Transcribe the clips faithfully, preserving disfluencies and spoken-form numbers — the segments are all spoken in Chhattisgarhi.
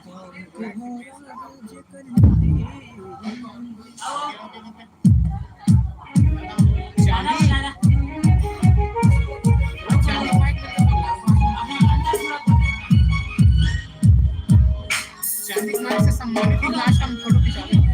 चांदी के माइक से सम्मानित ही लास्ट हम फोटो खिंचा लेंगे।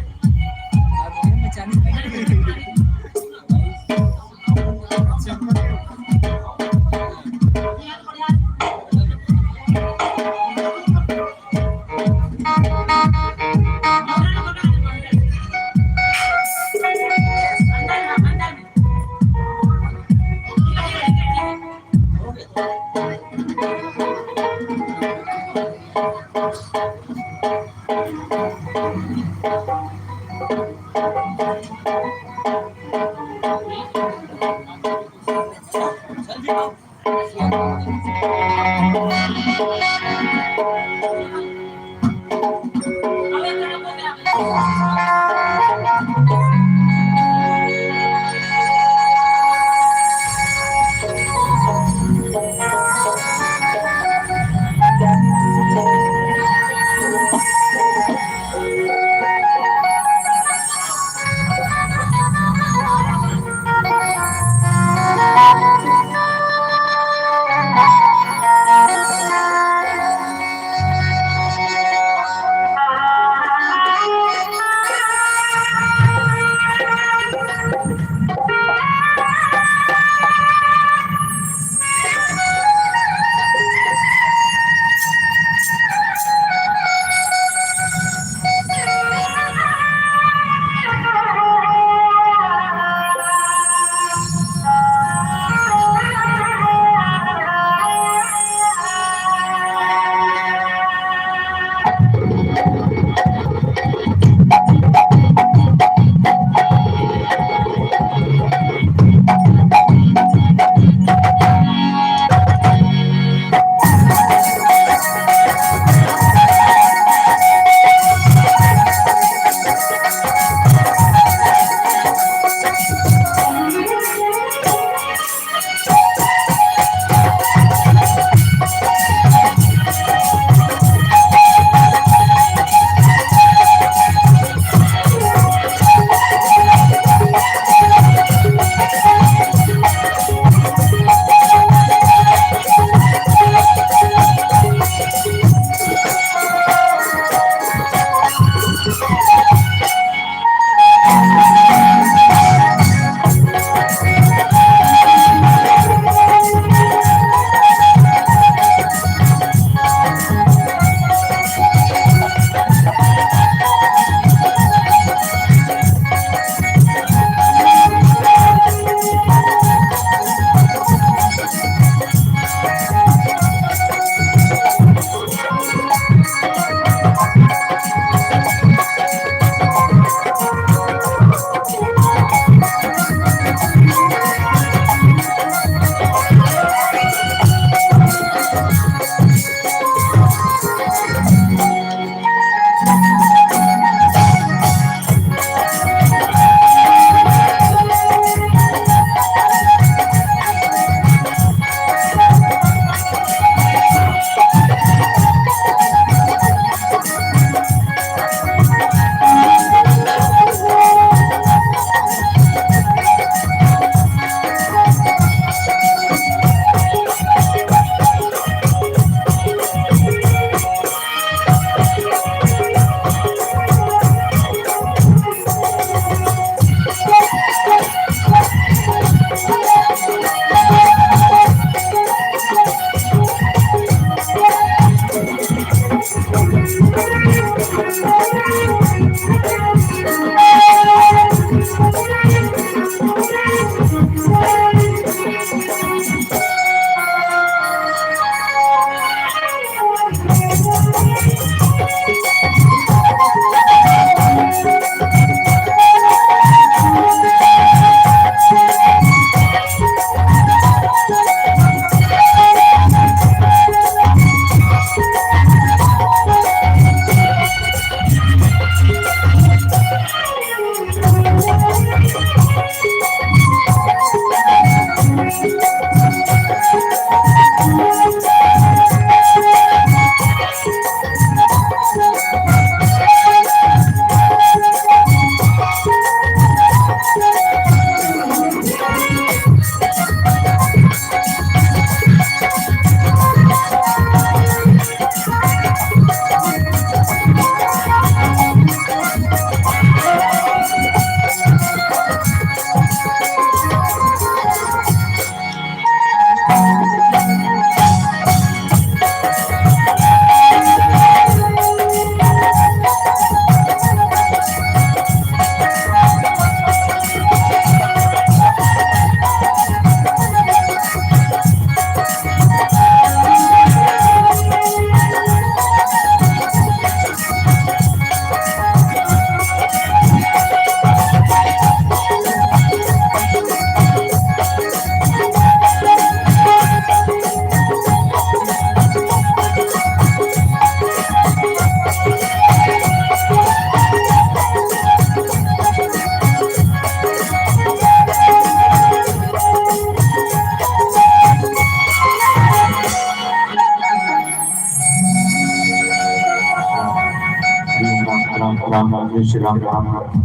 राम राम, जय श्री राम, राम राम।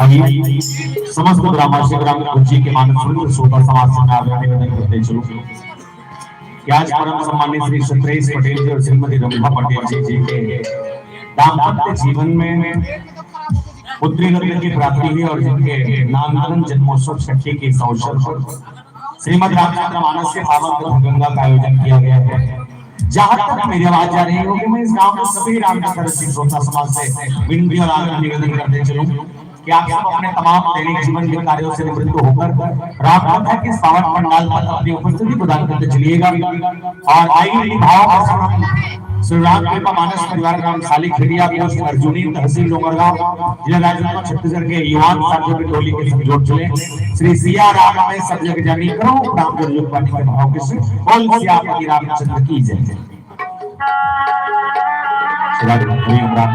अभी समस्त ग्रामवासी ग्राम कुर्जी के मानस मंडल श्रोता समाज से मैं आग्रह निवेदन करते चलूं कि आज परम सम्मानित श्री सत्रेश पटेल जी और श्रीमती रंभा पटेल जी, जिनके दाम्पत्य जीवन में पुत्री रत्न की प्राप्ति हुई और जिनके नामकरण जन्मोत्सव छठी के इस अवसर पर श्रीमद् रामचरित मानस के पावन कथा गंगा का आयोजन किया गया है। जहां तक मेरी आवाज जा रही होगी, मैं इस गांव के सभी रामचंद्र सिंह श्रोता समाज से विनती और आग्रह निवेदन करते चलूं कि आप सब अपने तमाम दैनिक जीवन के कार्यों से निवृत्त होकर रामकथा के इस पावन पंडाल पर अपनी उपस्थिति प्रदान करते चलिएगा। और आइए, भाव श्री राम कृपा मानस परिवार, ग्राम साली खेड़िया, पोस्ट अर्जुनी, तहसील डोंगरगांव, जिला राजनांदगांव, छत्तीसगढ़ के युवान साथियों की टोली के संग जोड़ चले। श्री सिया राम में सब जग जानी, करो राम जन युग पाने के भाव के से। बोल सियापति रामचंद्र की जय। श्री राम, हरि ओम राम।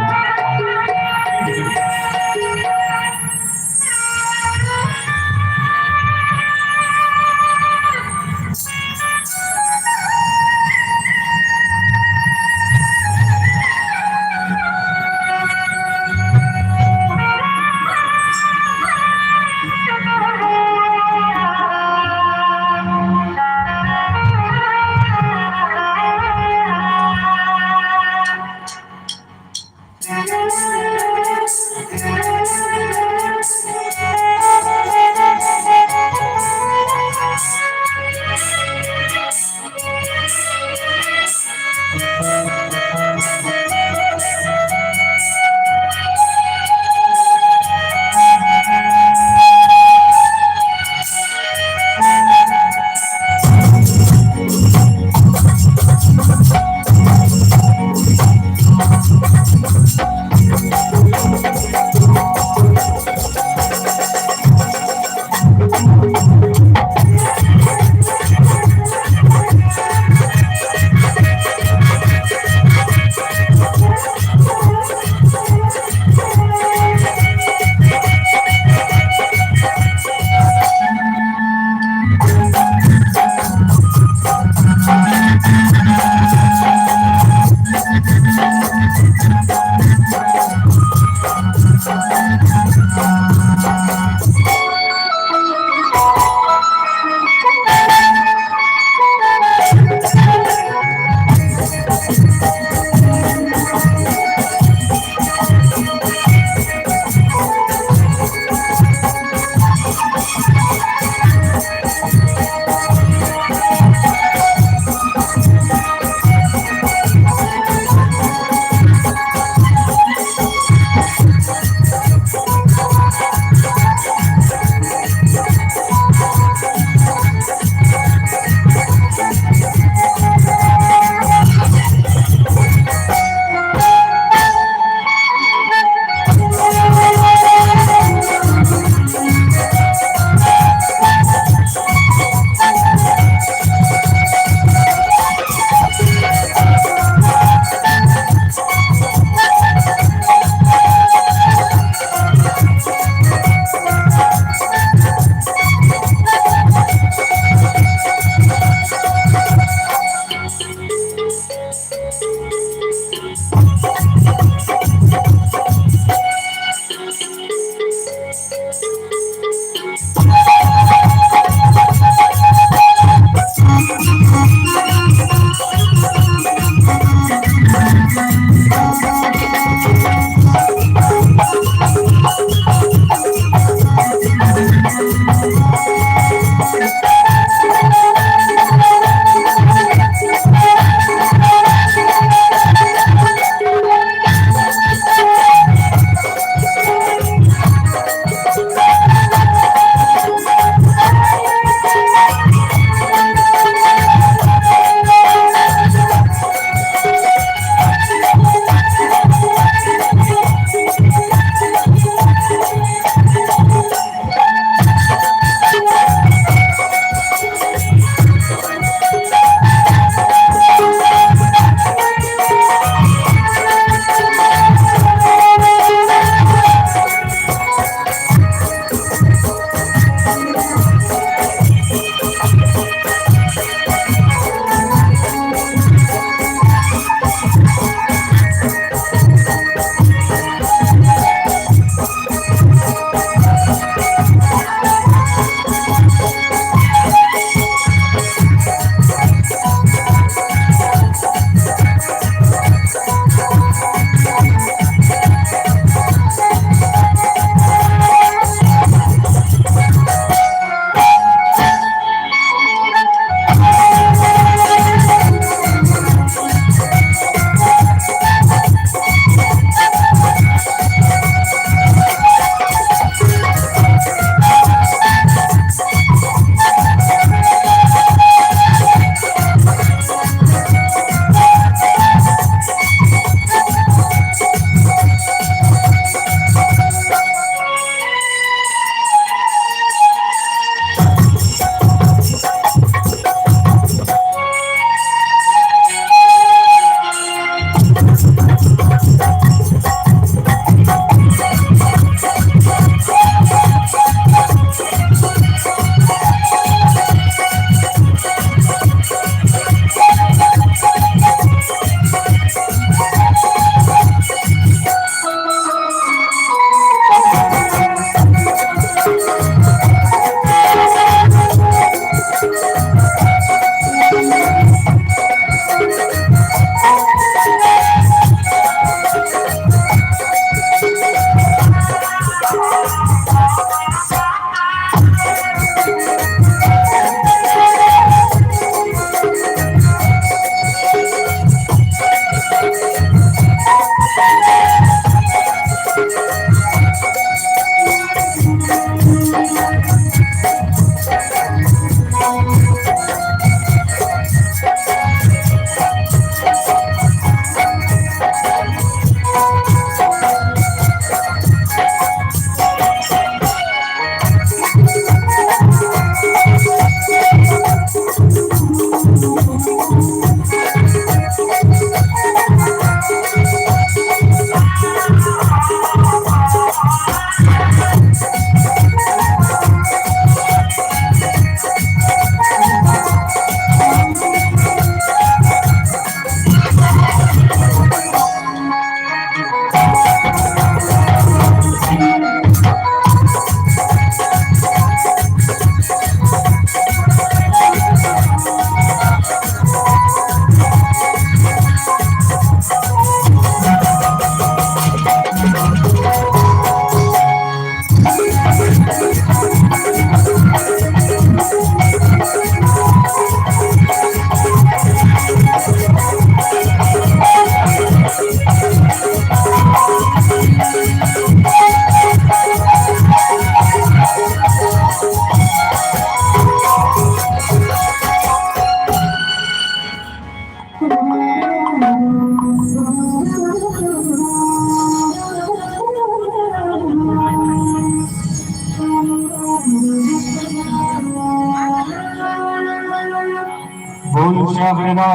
बोल श्यामला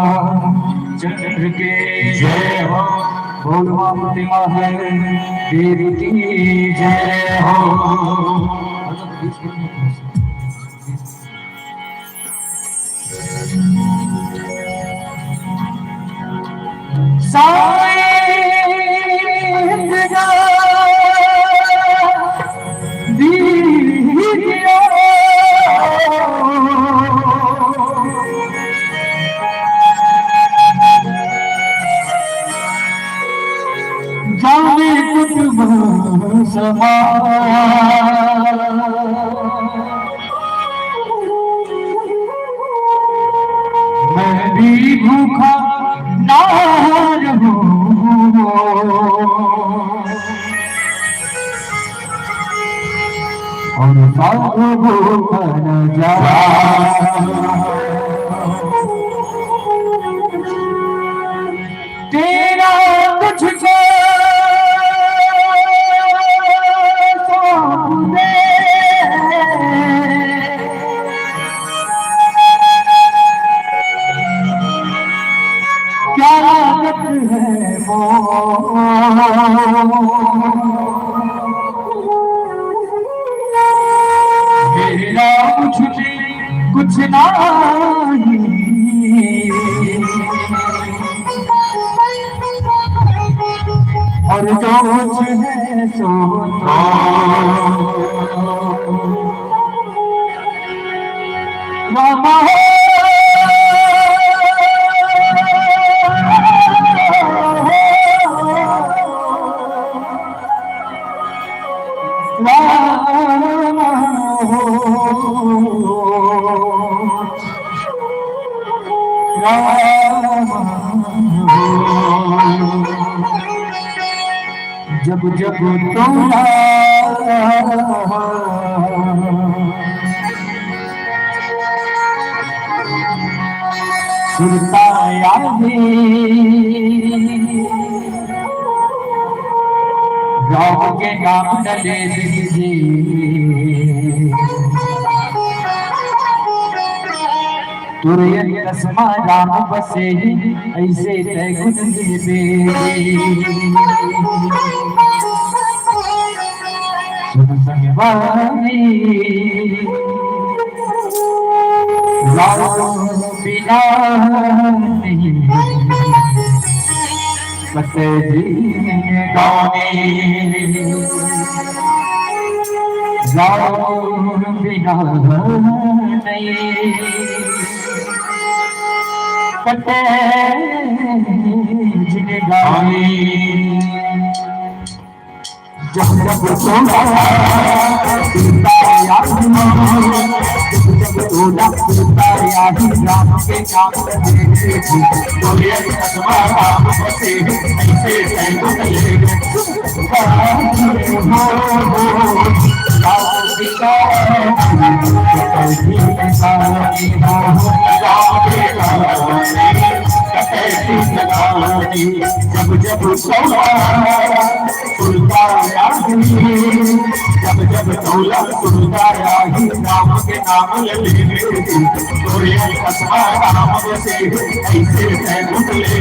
चंद्र के जय हो। बोल माँ प्रतिमा है देवी की जय हो। साईं जाने कुछ समा मैं भी भूखा ना रहूं। और साथ भूखा न जा। तेरा तुझको सौंप दे। क्या लागत है वो? मेरा कुछ भी कुछ नहीं। और जो कुछ है सो तो रामा हो। रामा हो। जब जब तोला सुरता आवे, राम के नाम न ले दीजिए। तुरंत कसमा राम बसे, ऐसे तय गुण दे दे। सुन संगवारी, राम बिना नहीं कटे जिंदगानी। राम बिना नहीं कटे जिंदगानी। जब जब सोना याद में तोला सुनता आही राम के नाम ले, तोरे चश्मा राम बसे, ऐसे सैंगुन ले। जब जब तोला सुनता आही, जब जब तोला सुनता आही, राम के नाम ले ले, तोरे चश्मा राम बसे, ऐसे सैंगुन ले।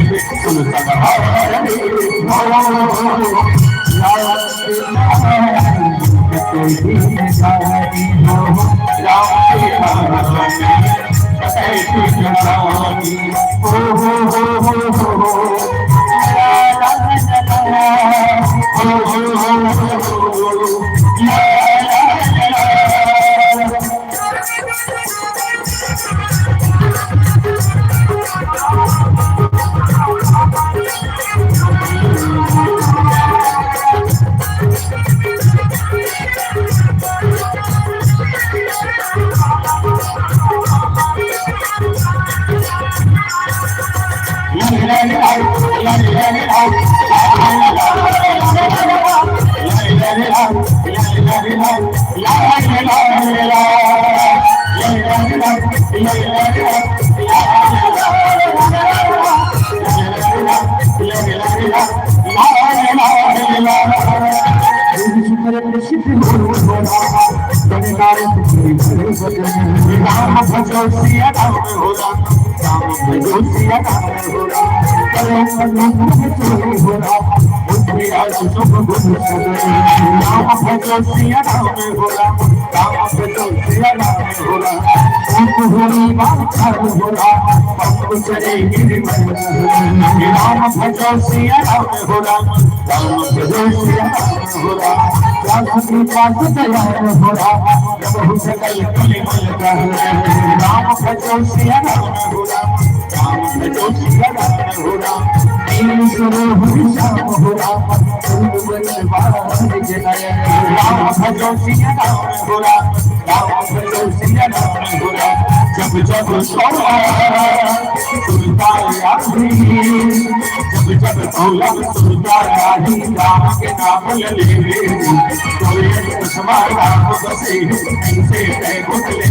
राम भजो सिया राम हो राम, राम भजो सिया राम हो राम, राम भजो सिया राम हो राम, राम भजो सिया राम हो राम, राम भजो सिया राम हो राम, राम भजो सिया राम हो राम, राम भजो सिया राम हो राम, राम भजो सिया राम हो राम, राम भजो सिया राम हो राम, राम भजो सिया राम हो राम, राम भजो सिया राम हो राम। जब जब तोला सुनता आही, जब जब तोला सुनता आही, राम के नाम ले ले, तोरे चश्मा राम बसे, ऐसे सैंगुन ले।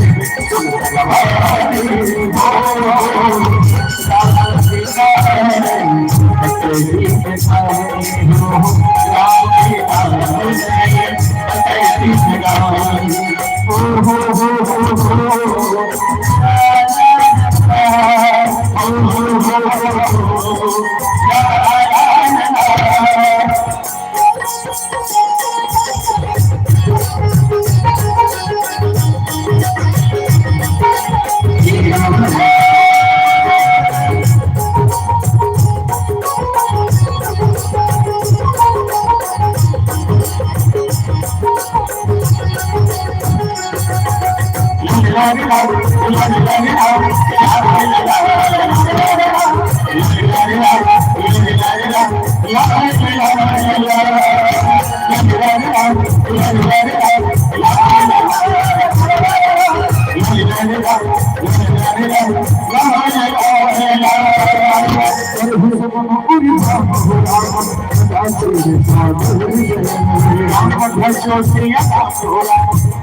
राम भजो सिया राम हो राम,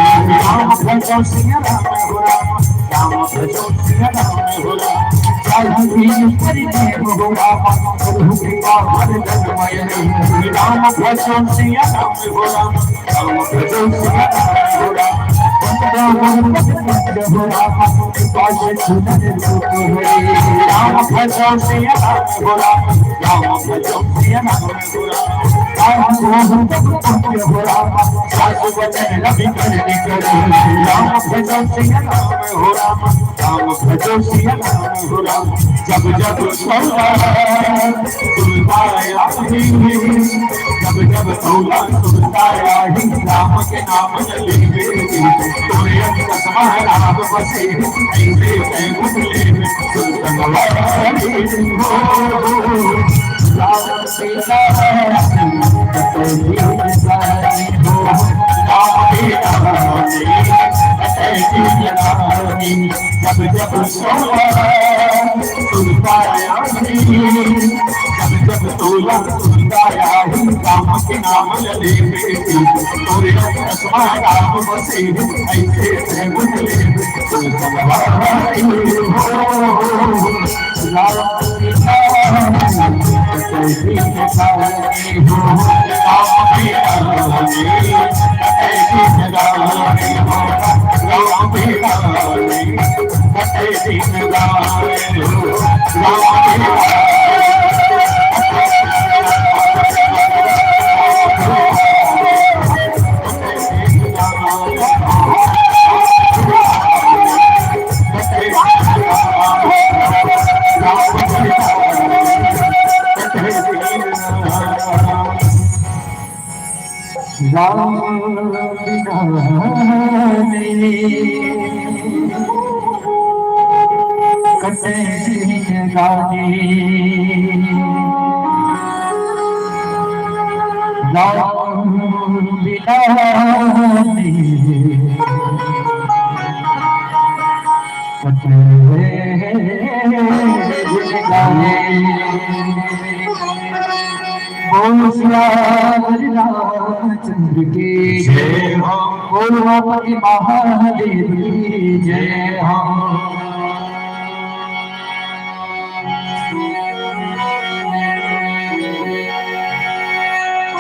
राम भजो सिया राम हो राम, राम भजो सिया राम हो राम, राम भजो सिया राम हो राम, राम भजो सिया राम हो राम, राम भजो सिया राम हो राम, राम भजो सिया राम हो राम, राम भजो सिया राम हो राम, राम भजो सिया राम हो राम, राम भजो सिया राम हो राम, राम भजो सिया राम हो राम। जब जब तोला सुनता आही, जब जब तोला सुनता आही, राम के नाम ले ले, तोरे चश्मा राम बसे, ऐसे सैंगुन ले। सुनता आही हो, राम सीता जब जब सोया सुनता आया, जब जब सोया सुनता आया, राम के नाम ले, तोरे चश्मा राम बसे ऐसे से मुझे। राम बिना नहीं कटे जिंदगानी। राम बिना नहीं कटे जिंदगानी। बोल सियावर रामचंद्र की जय हो। बोल उमापति महादेव की जय हो।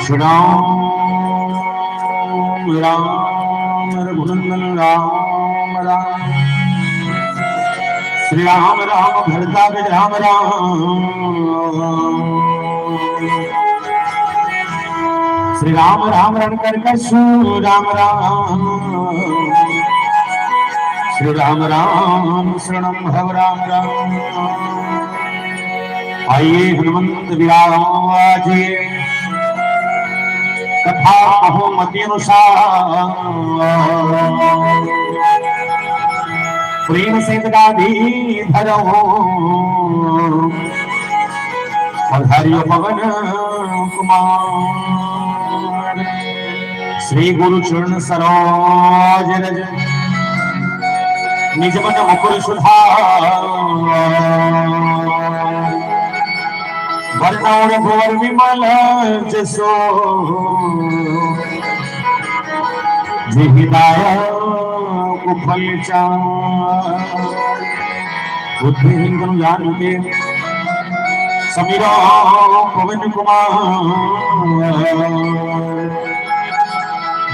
श्री राम, राम रघुनंदन राम, राम श्री राम, राम भरता के राम, राम श्री राम, राम रण कर कछु राम, राम श्री राम, राम शरणम भव राम, राम। आइए हनुमंत विराज कथा बहुमति अनुसार, प्रेम से गादी धरो पधारियो पवन कुमार। श्री गुरु चरण सरोज रज निज मन मुकुर सुधार। वरनौर भुवर विमल जसो, जिहि दायक फल चार। बुद्धिहीन तनु जान के, समीरो पवन कुमार।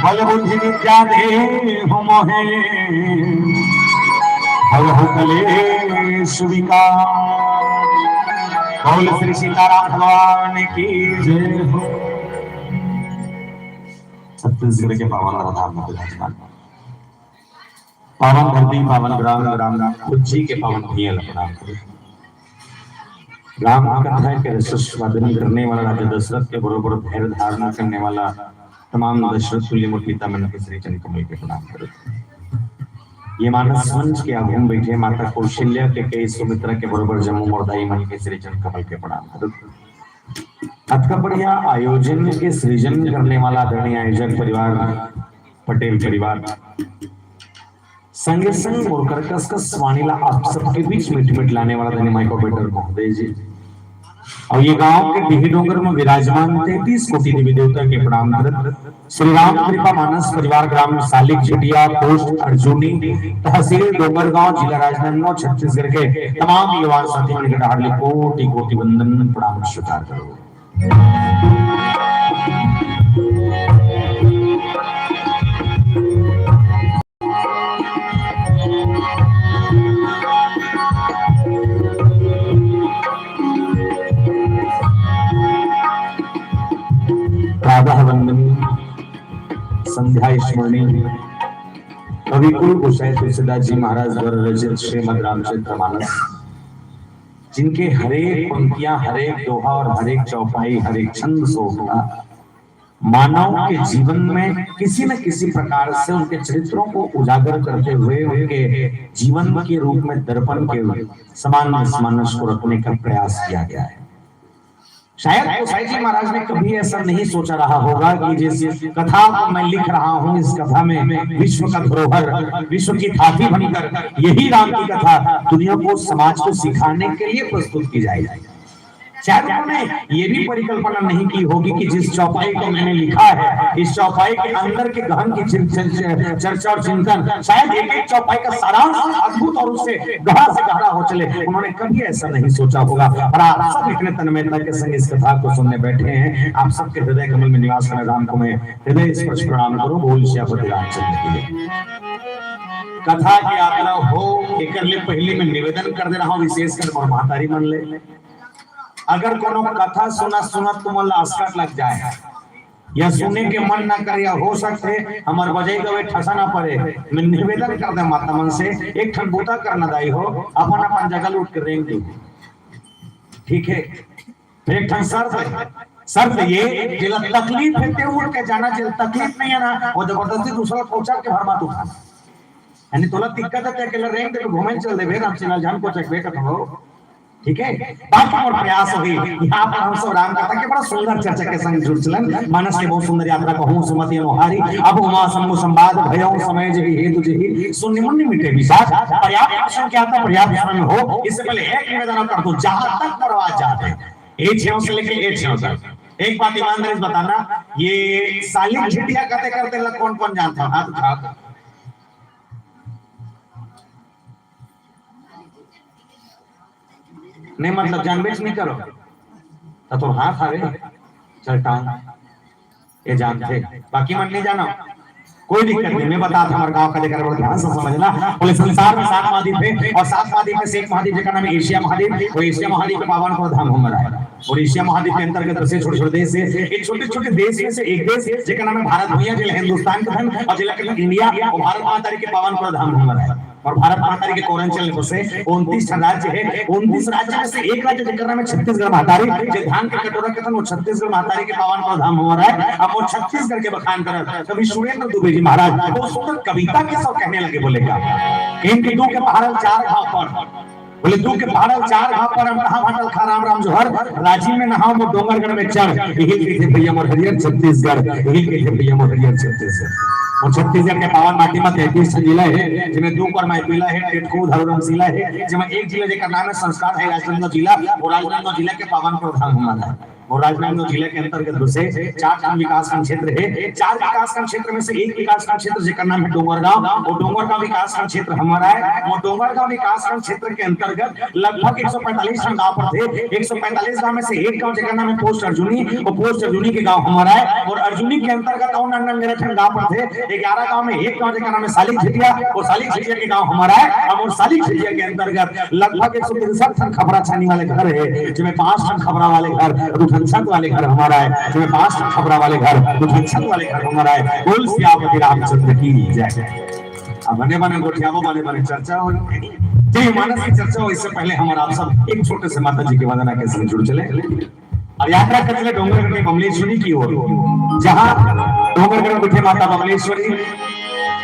बल बुद्धि विद्या देहु मोहे, हरहु कलेश विकार। बोल श्री सीताराम भगवान की जय हो। छत्तीसगढ़ के पावन धाम में विराजमान पावन धरती, पावन ग्राम, ग्राम उज्जी के पावन भुइयां ल प्रणाम करें। राम कथा के रसस्वादन करने वाला, राजा दशरथ के बरोबर धैर्य धारणा करने वाला तमाम दशरथ तुल्य मोर पिता मन के श्री चरण कमल के प्रणाम करें। ये मानस मंच के आगू में बैठे माता कौशल्या के कई सुमित्रा के बरोबर जम्मो मोर दाई मन के श्री चरण कमल के प्रणाम करें। अतका बढ़िया आयोजन के सृजन करने वाला आदरणीय आयोजक परिवार, पटेल परिवार, संगे संग मोर कर कस कस वाणी ला आप सबके बीच मिट मिट लाने वाला धनी माइक ऑपरेटर महोदय जी, और ये गांव के डीही डोंगर में विराजमान तैंतीस कोटि देवी देवता के प्रणाम करत श्री राम कृपा मानस परिवार, ग्राम सालिक झिटिया, पोस्ट अर्जुनी, तहसील डोंगरगांव, जिला राजनांदगांव, छत्तीसगढ़ के तमाम युवा साथी मन के डहार ले कोटि कोटि वंदन प्रणाम स्वीकार करो। प्रातः वंदन, संध्या स्मरणी, कवि कुल गोसाई तुलसीदास जी महाराज द्वारा रचित श्रीमद् रामचरित मानस, जिनके हर एक पंक्तियां, हर एक दोहा और हर एक चौपाई, हर एक छंद सोहता मानव के जीवन में किसी न किसी प्रकार से उनके चरित्रों को उजागर करते हुए उनके जीवन के रूप में दर्पण के समान इस मानस को रखने का प्रयास किया गया है। शायद गोसाई जी महाराज ने कभी ऐसा नहीं सोचा रहा होगा कि जिस कथा को मैं लिख रहा हूँ, इस कथा में विश्व का धरोहर, विश्व की थाती बनकर यही राम की कथा दुनिया को, समाज को सिखाने के लिए प्रस्तुत की जाएगी। शायद उन्होंने ये भी परिकल्पना नहीं की होगी कि जिस चौपाई को मैंने लिखा है, इस चौपाई के अंदर के गहन की चिं-, चर्चा और चिंतन, शायद एक एक चौपाई का सारांश अद्भुत और उससे गहरा से गहरा हो चले। उन्होंने कभी ऐसा नहीं सोचा होगा। और आप सब इतने तन्मयता के संग इस कथा को सुनने बैठे हैं। आप सबके हृदय कमल में निवास करने राम को मैं हृदय स्पर्श प्रणाम करूं। बोल सियापति रामचंद्र की। कथा की यात्रा हो, एक ले पहले मैं निवेदन कर दे रहा हूं, विशेषकर मोर महतारी मन ले, अगर कोनो कथा सुनत सुनत तुमन ला असकट लग जाए या सुने के मन ना करे, या हो सकथे हमर बजई गवई ठसा ना परे, मैं निवेदन कर दे माता मन से, एक ठन बूता करना दाई हो, अपन अपन जगह ले उठ के रेंग दू। ठीक है, एक ठन शर्त है, शर्त ये, जेला तकलीफ है ते उठ के जाना, जेला तकलीफ नहीं है ना, वो जबरदस्ती दूसरा कोचर के भर मत उठा। यानी तोला दिक्कत है, ते अकेला रेंग दे, घूमे चल देबे, रामचंद्र जान को चकबे कथो। ठीक है, बाकी मोर प्रयास होही। यहाँ पर हम सब राम कथा के बड़ा सुंदर चर्चा के संग जुड़ चलन। मानस के बहुत सुंदर यात्रा कहूँ सुमति अनोहारी। अब उमा शंभु संवाद भयउ समय जेहि हेतु जेहि। शून्य मुन्य मिटे विषाद। पर्याप्त प्रश्न क्या था, पर्याप्त समय में हो। इससे पहले एक निवेदन और कर दो, जहां तक मोर आवाज जात हे, ए छेव से लेके ए छेव तक, एक बात ईमानदारी से बताना, ये सालिक झिटिया कथे करथे ला कौन कौन जानत हे? हाथ उठाओ। नहीं, मतलब, जानबेच नहीं करो, त तोर हाथ हवे, चल टांग, ये जानथे, बाकी मन नहीं जानो, कोई दिक्कत नहीं। मैं बतात हूं, हमर गांव का, जेकर बड़ा ध्यान से समझना। बोले, संसार में सात महाद्वीप है और सात महाद्वीप में से एक महाद्वीप जेकर नाम है एशिया महाद्वीप, वो एशिया महाद्वीप के पावन को धाम हमर आय। और एशिया महाद्वीप के अंतर्गत बसे छोटे छोटे देश है। ये छोटे छोटे देश में से एक देश जेकर नाम है भारत भुइयां, जेला हिंदुस्तान कथन, और जेला कथन इंडिया, वो भारत माता के पावन को धाम हमर आय। और भारत माता के कोरांचल में बसे उनतीस ठन राज्य है। उनतीस राज्य में से एक राज्य जेकर नाम है छत्तीसगढ़ महतारी, जे धान के कटोरा कथन, वो छत्तीसगढ़ महतारी के पावन को धाम हमर आय। अब वो छत्तीसगढ़ के बखान करत, कवि सुरेंद्र दुबे जी महाराज वो सुंदर कविता के सब कहने लगे, बोले का, इनके दू के पहाड़ल चार घाव पर, बोले, दू के पहाड़ल चार घाव पर, हम कहाँ भाटल खा राम राम जोहर, राजिम में नहाव मोर डोंगरगढ़ में चढ़, यही कहिथे भैया मोर हरियर छत्तीसगढ़, यही कहिथे भैया मोर हरियर छत्तीसगढ़। मोर छत्तीसगढ़ के पावन माटी में तैंतीस ठन जिला है, जिसमें दू कर माईपीला है, टेटकुर धरोरमशीला है, जिसमें एक जिला जेकर नाम है संस्कार है राजनांदगांव जिला, वो राजनांदगांव जिला के पावन प्रधान हमारा है। और राजनांदगांव जिला के अंतर्गत बसे चार ठन विकासखंड क्षेत्र है। चार विकासखंड क्षेत्र में से एक विकासखंड क्षेत्र जेकर नाम है डोंगरगांव, और डोंगरगांव विकासखंड क्षेत्र हमारा है। और डोंगरगांव विकासखंड क्षेत्र के अंतर्गत लगभग एक सौ पैंतालीस ठन गांव पड़थे। एक सौ पैंतालीस गांव में से एक गांव जेकर नाम है पोस्ट अर्जुनी, वो पोस्ट अर्जुनी के गांव हमारा है। और अर्जुनी के अंतर्गत और नन्ना मेरा ठन गांव पड़थे। ग्यारह गांव में एक गांव जेकर नाम है सालिक झिटिया, वो सालिक झिटिया के गांव हमारा है। और सालिक झिटिया के अंतर्गत लगभग एक सौ तिरसठ ठन खपरा छानी वाले घर है, जिसमें पांच ठन खपरा वाले घर, दू ठन छत वाले घर हमारा है, जिसमें पांच ठन खपरा वाले घर, दू ठन छत वाले घर हमारा है। बोल सियापति रामचंद्र की जय। अब बने बने गोठियाबो, बने बने चर्चा हो। जय मानस की चर्चा हो, इससे पहले हमारा आप सब एक छोटे से माता जी की वंदना के संग जुड़ चले। अब यात्रा कर चले डोंगरगढ़ के बमलेश्वरी की ओर, जहां डोंगरगढ़ में बैठे माता बमलेश्वरी,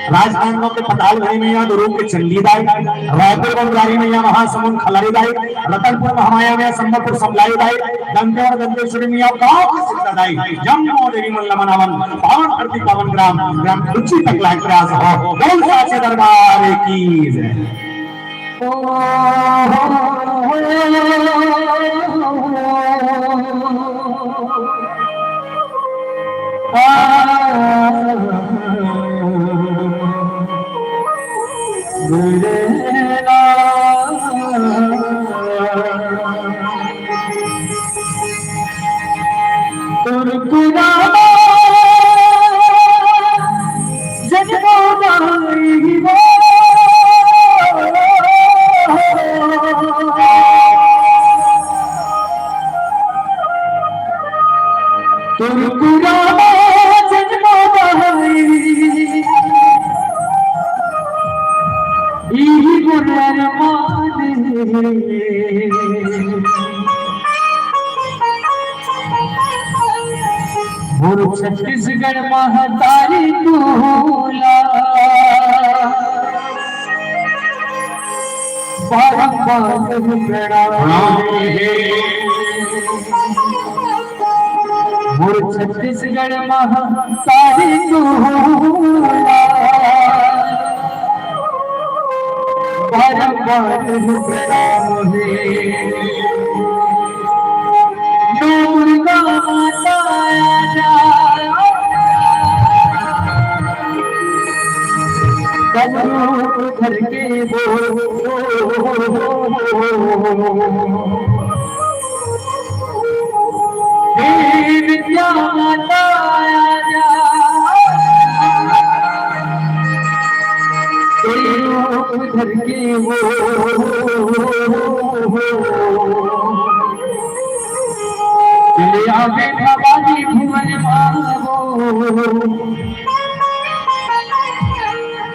राजनांदगांव के पताल भरी मैया, दुरूग के चंडी दाई, रायपुर बंजारी मैया, महासमुंद खलारी दाई, रतनपुर महामाया मैया, संबलपुर समलाई दाई, दंतेवाड़ा दंतेश्वरी मैया, गांव के सिद्धा दाई, जम्मो देवी मन ल मनावन, पावन धरती पावन ग्राम, ग्राम कुची तक लायक प्रयास हो। बोल साचे दरबार की जय। मोर छत्तीसगढ़ महतारी तोला बारंबार प्रणाम। प्रणाम हे। मोर छत्तीसगढ़ महतारी तू बारंबार प्रणाम हे। नौ दुर्गा माता आजा, तन रूप धर के वो हे विद्या माता आजा, तेरे रूप धर के वो चले आवे भवानी भुवन माँ वो।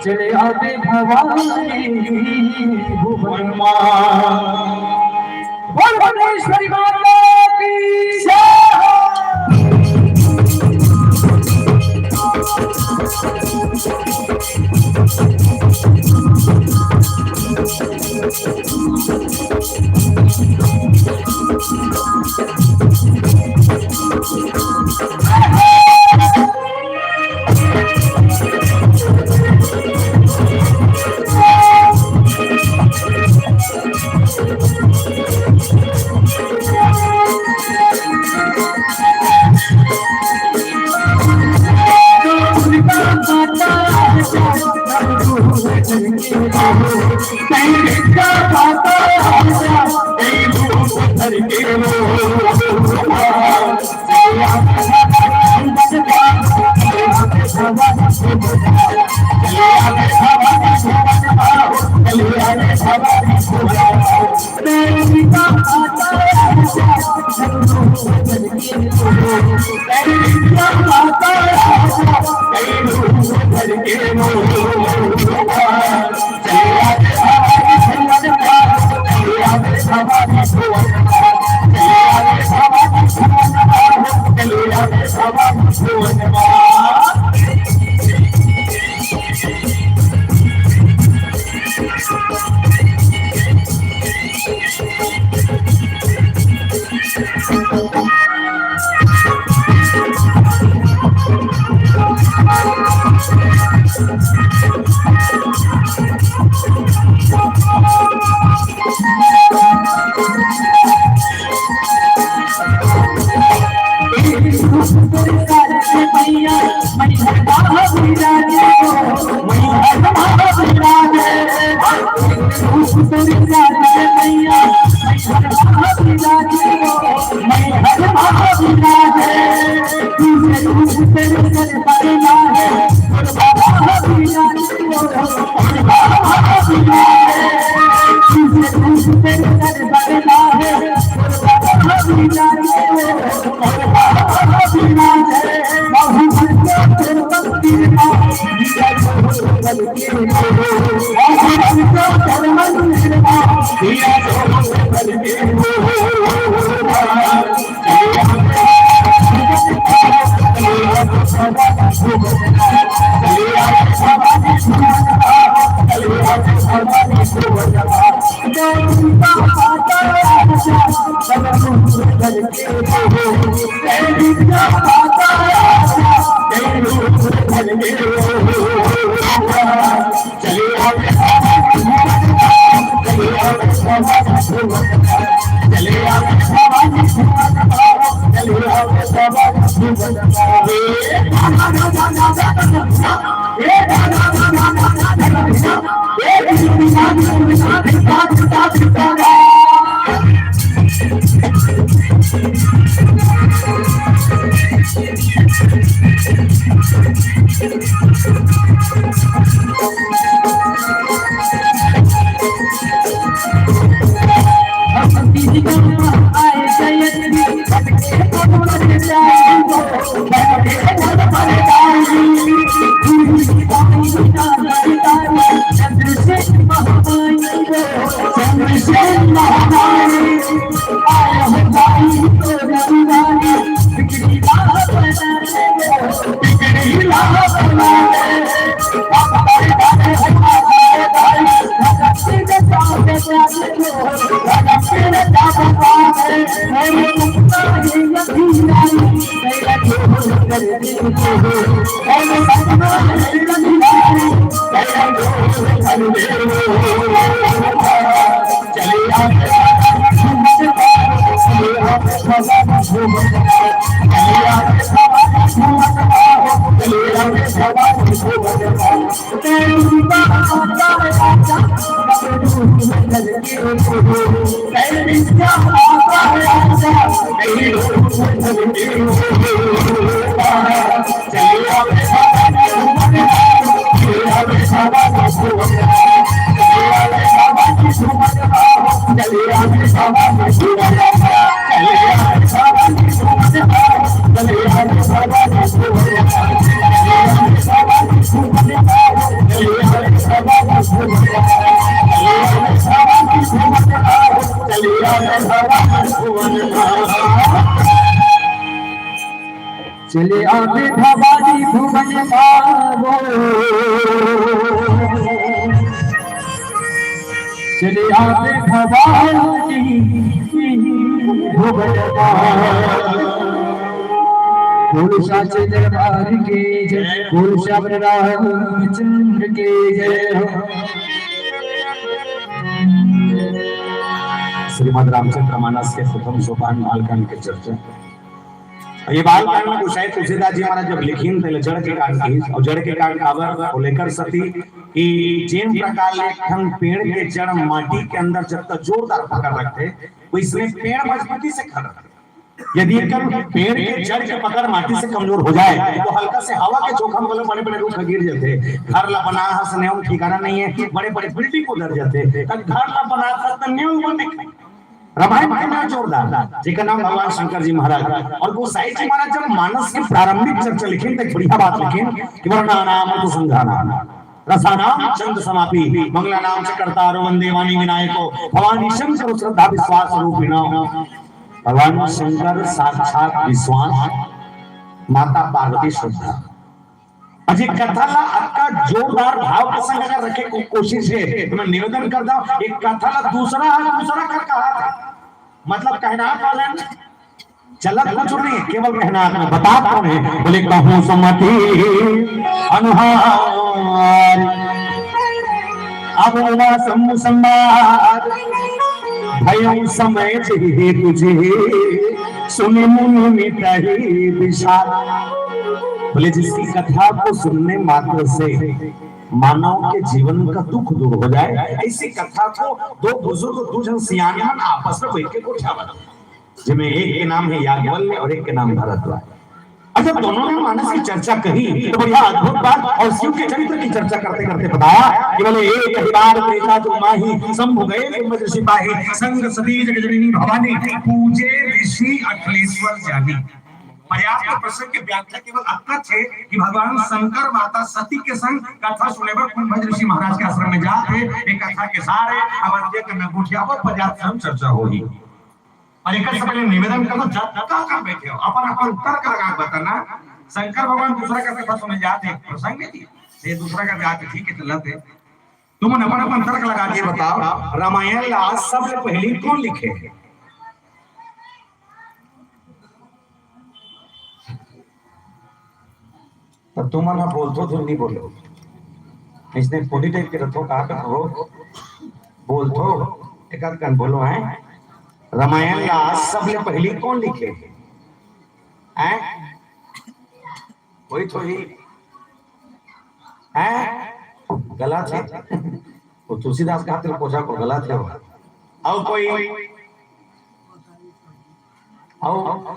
चले आवे भवानी भुवन माँ। बोल भुवनेश्वरी माता की जय। चले आवे भवानी भुवन पावो, चले आवे भवानी भुवन पावो। बोल साचे दरबार के जय, बोल श्याम रामचंद्र के जय हो। श्रीमद् रामचंद्र मानस के प्रथम सोपान बालकांड के चर्चा। और ये बालकांड में गोसाई तुलसीदास जी महाराज जब लिखिन, तो जड़ के कांड की, और जड़ के कांड काबर, वो लेकर सती कि जेन प्रकार ले एक ठन पेड़ के जड़ माटी के अंदर जब तक जोरदार पकड़ रखते, वैसने पेड़ मजबूती से खड़ा रहे। यदि एक पेड़ के जड़ के पकड़ माटी से कमजोर हो जाए, तो हल्का से हवा के झोंका में बड़े-बड़े रूख गिर जाते। घर ला बना हस नेव ठिकाना नहीं है, बड़े-बड़े बिल्डिंग उधर जाते। तब घर ला बना हस त नेव बने। रामायण के नाम जोरदार, जेकर नाम भगवान शंकर जी महाराज। और गोसाई जी महाराज जब मानस के प्रारंभिक चर्चा लिखिन, तो एक बढ़िया बात लिखिन कि वर्णा नाम ऋतु संघा नाम रसानाम छंद समापि, मंगला नाम च कर्तारो वंदे वाणी विनायको, भवानी शंकर श्रद्धा विश्वास रूपिणो। भगवान शंकर साक्षात विश्वास, माता पार्वती श्रद्धा। अजी कथा ला अतका जोरदार भाव के संग अगर रखे को कोशिश हे, तो मैं निवेदन करता हूँ, एक कथा ला दूसरा हाथ, दूसरा कर कहा था। मतलब कहना वाला चलत कुछ नहीं, केवल कहना में बतात कौन है? बोले कहूँ सुमति अनुहार। अब हुआ समूह संवाद, भयउ समय जेहि तुझे, सुनि मुनि मिटहि विषाद। बोले जिसकी कथा को सुनने मात्र से मानव के जीवन का दुख दूर हो जाए, ऐसी कथा को दो बुजुर्ग, दो जन सियान मन आपस में बैठ के गोठियावत। जेमे एक के नाम है याज्ञवल्क्य और एक के नाम भरद्वाज। अच्छा, दोनों ने मानस की चर्चा कही तो बढ़िया अद्भुत बात, और शिव के चरित्र की चर्चा करते करते बताया कि बोले एक ही बार त्रेता जो माही, शंभु गए ब्रह्म ऋषि पाही, संग सती जग जननी भवानी, पूजे ऋषि अखिलेश्वर जानी। पर्याप्त प्रसंग के व्याख्या केवल अतका हे कि भगवान शंकर माता सती के संग कथा सुने बर कुंभज ऋषि महाराज के आश्रम में जात हे। एक कथा के सार हे, अब अंत्य करना गोठियावत, पर्याप्त स्वयं चर्चा होही। और एक से पहले निवेदन कर दो, जब तक कर बैठे हो, अपन, अपन तर्क लगा के बताना। शंकर भगवान दूसरा का कथा सुने जात हे, प्रसंग हे जी, ये दूसरा का जात हे, ठीक है, चलत हे। तुम अपन, अपन तर्क लगा के बताओ, रामायण ला सबले पहली कौन लिखे? तब तुमन ह बोलथो, तुम नहीं बोलो। इसने पोली टाइप के रथो, कहा कर हो? बोलथो, एक आध कन बोलो, हैं? रामायण ला सबले पहली कौन लिखे? हैं? वही तो ही। हैं? गलत हे। वो तुलसीदास का हाथ में पोछा को गलत हे वो। और कोई आओ।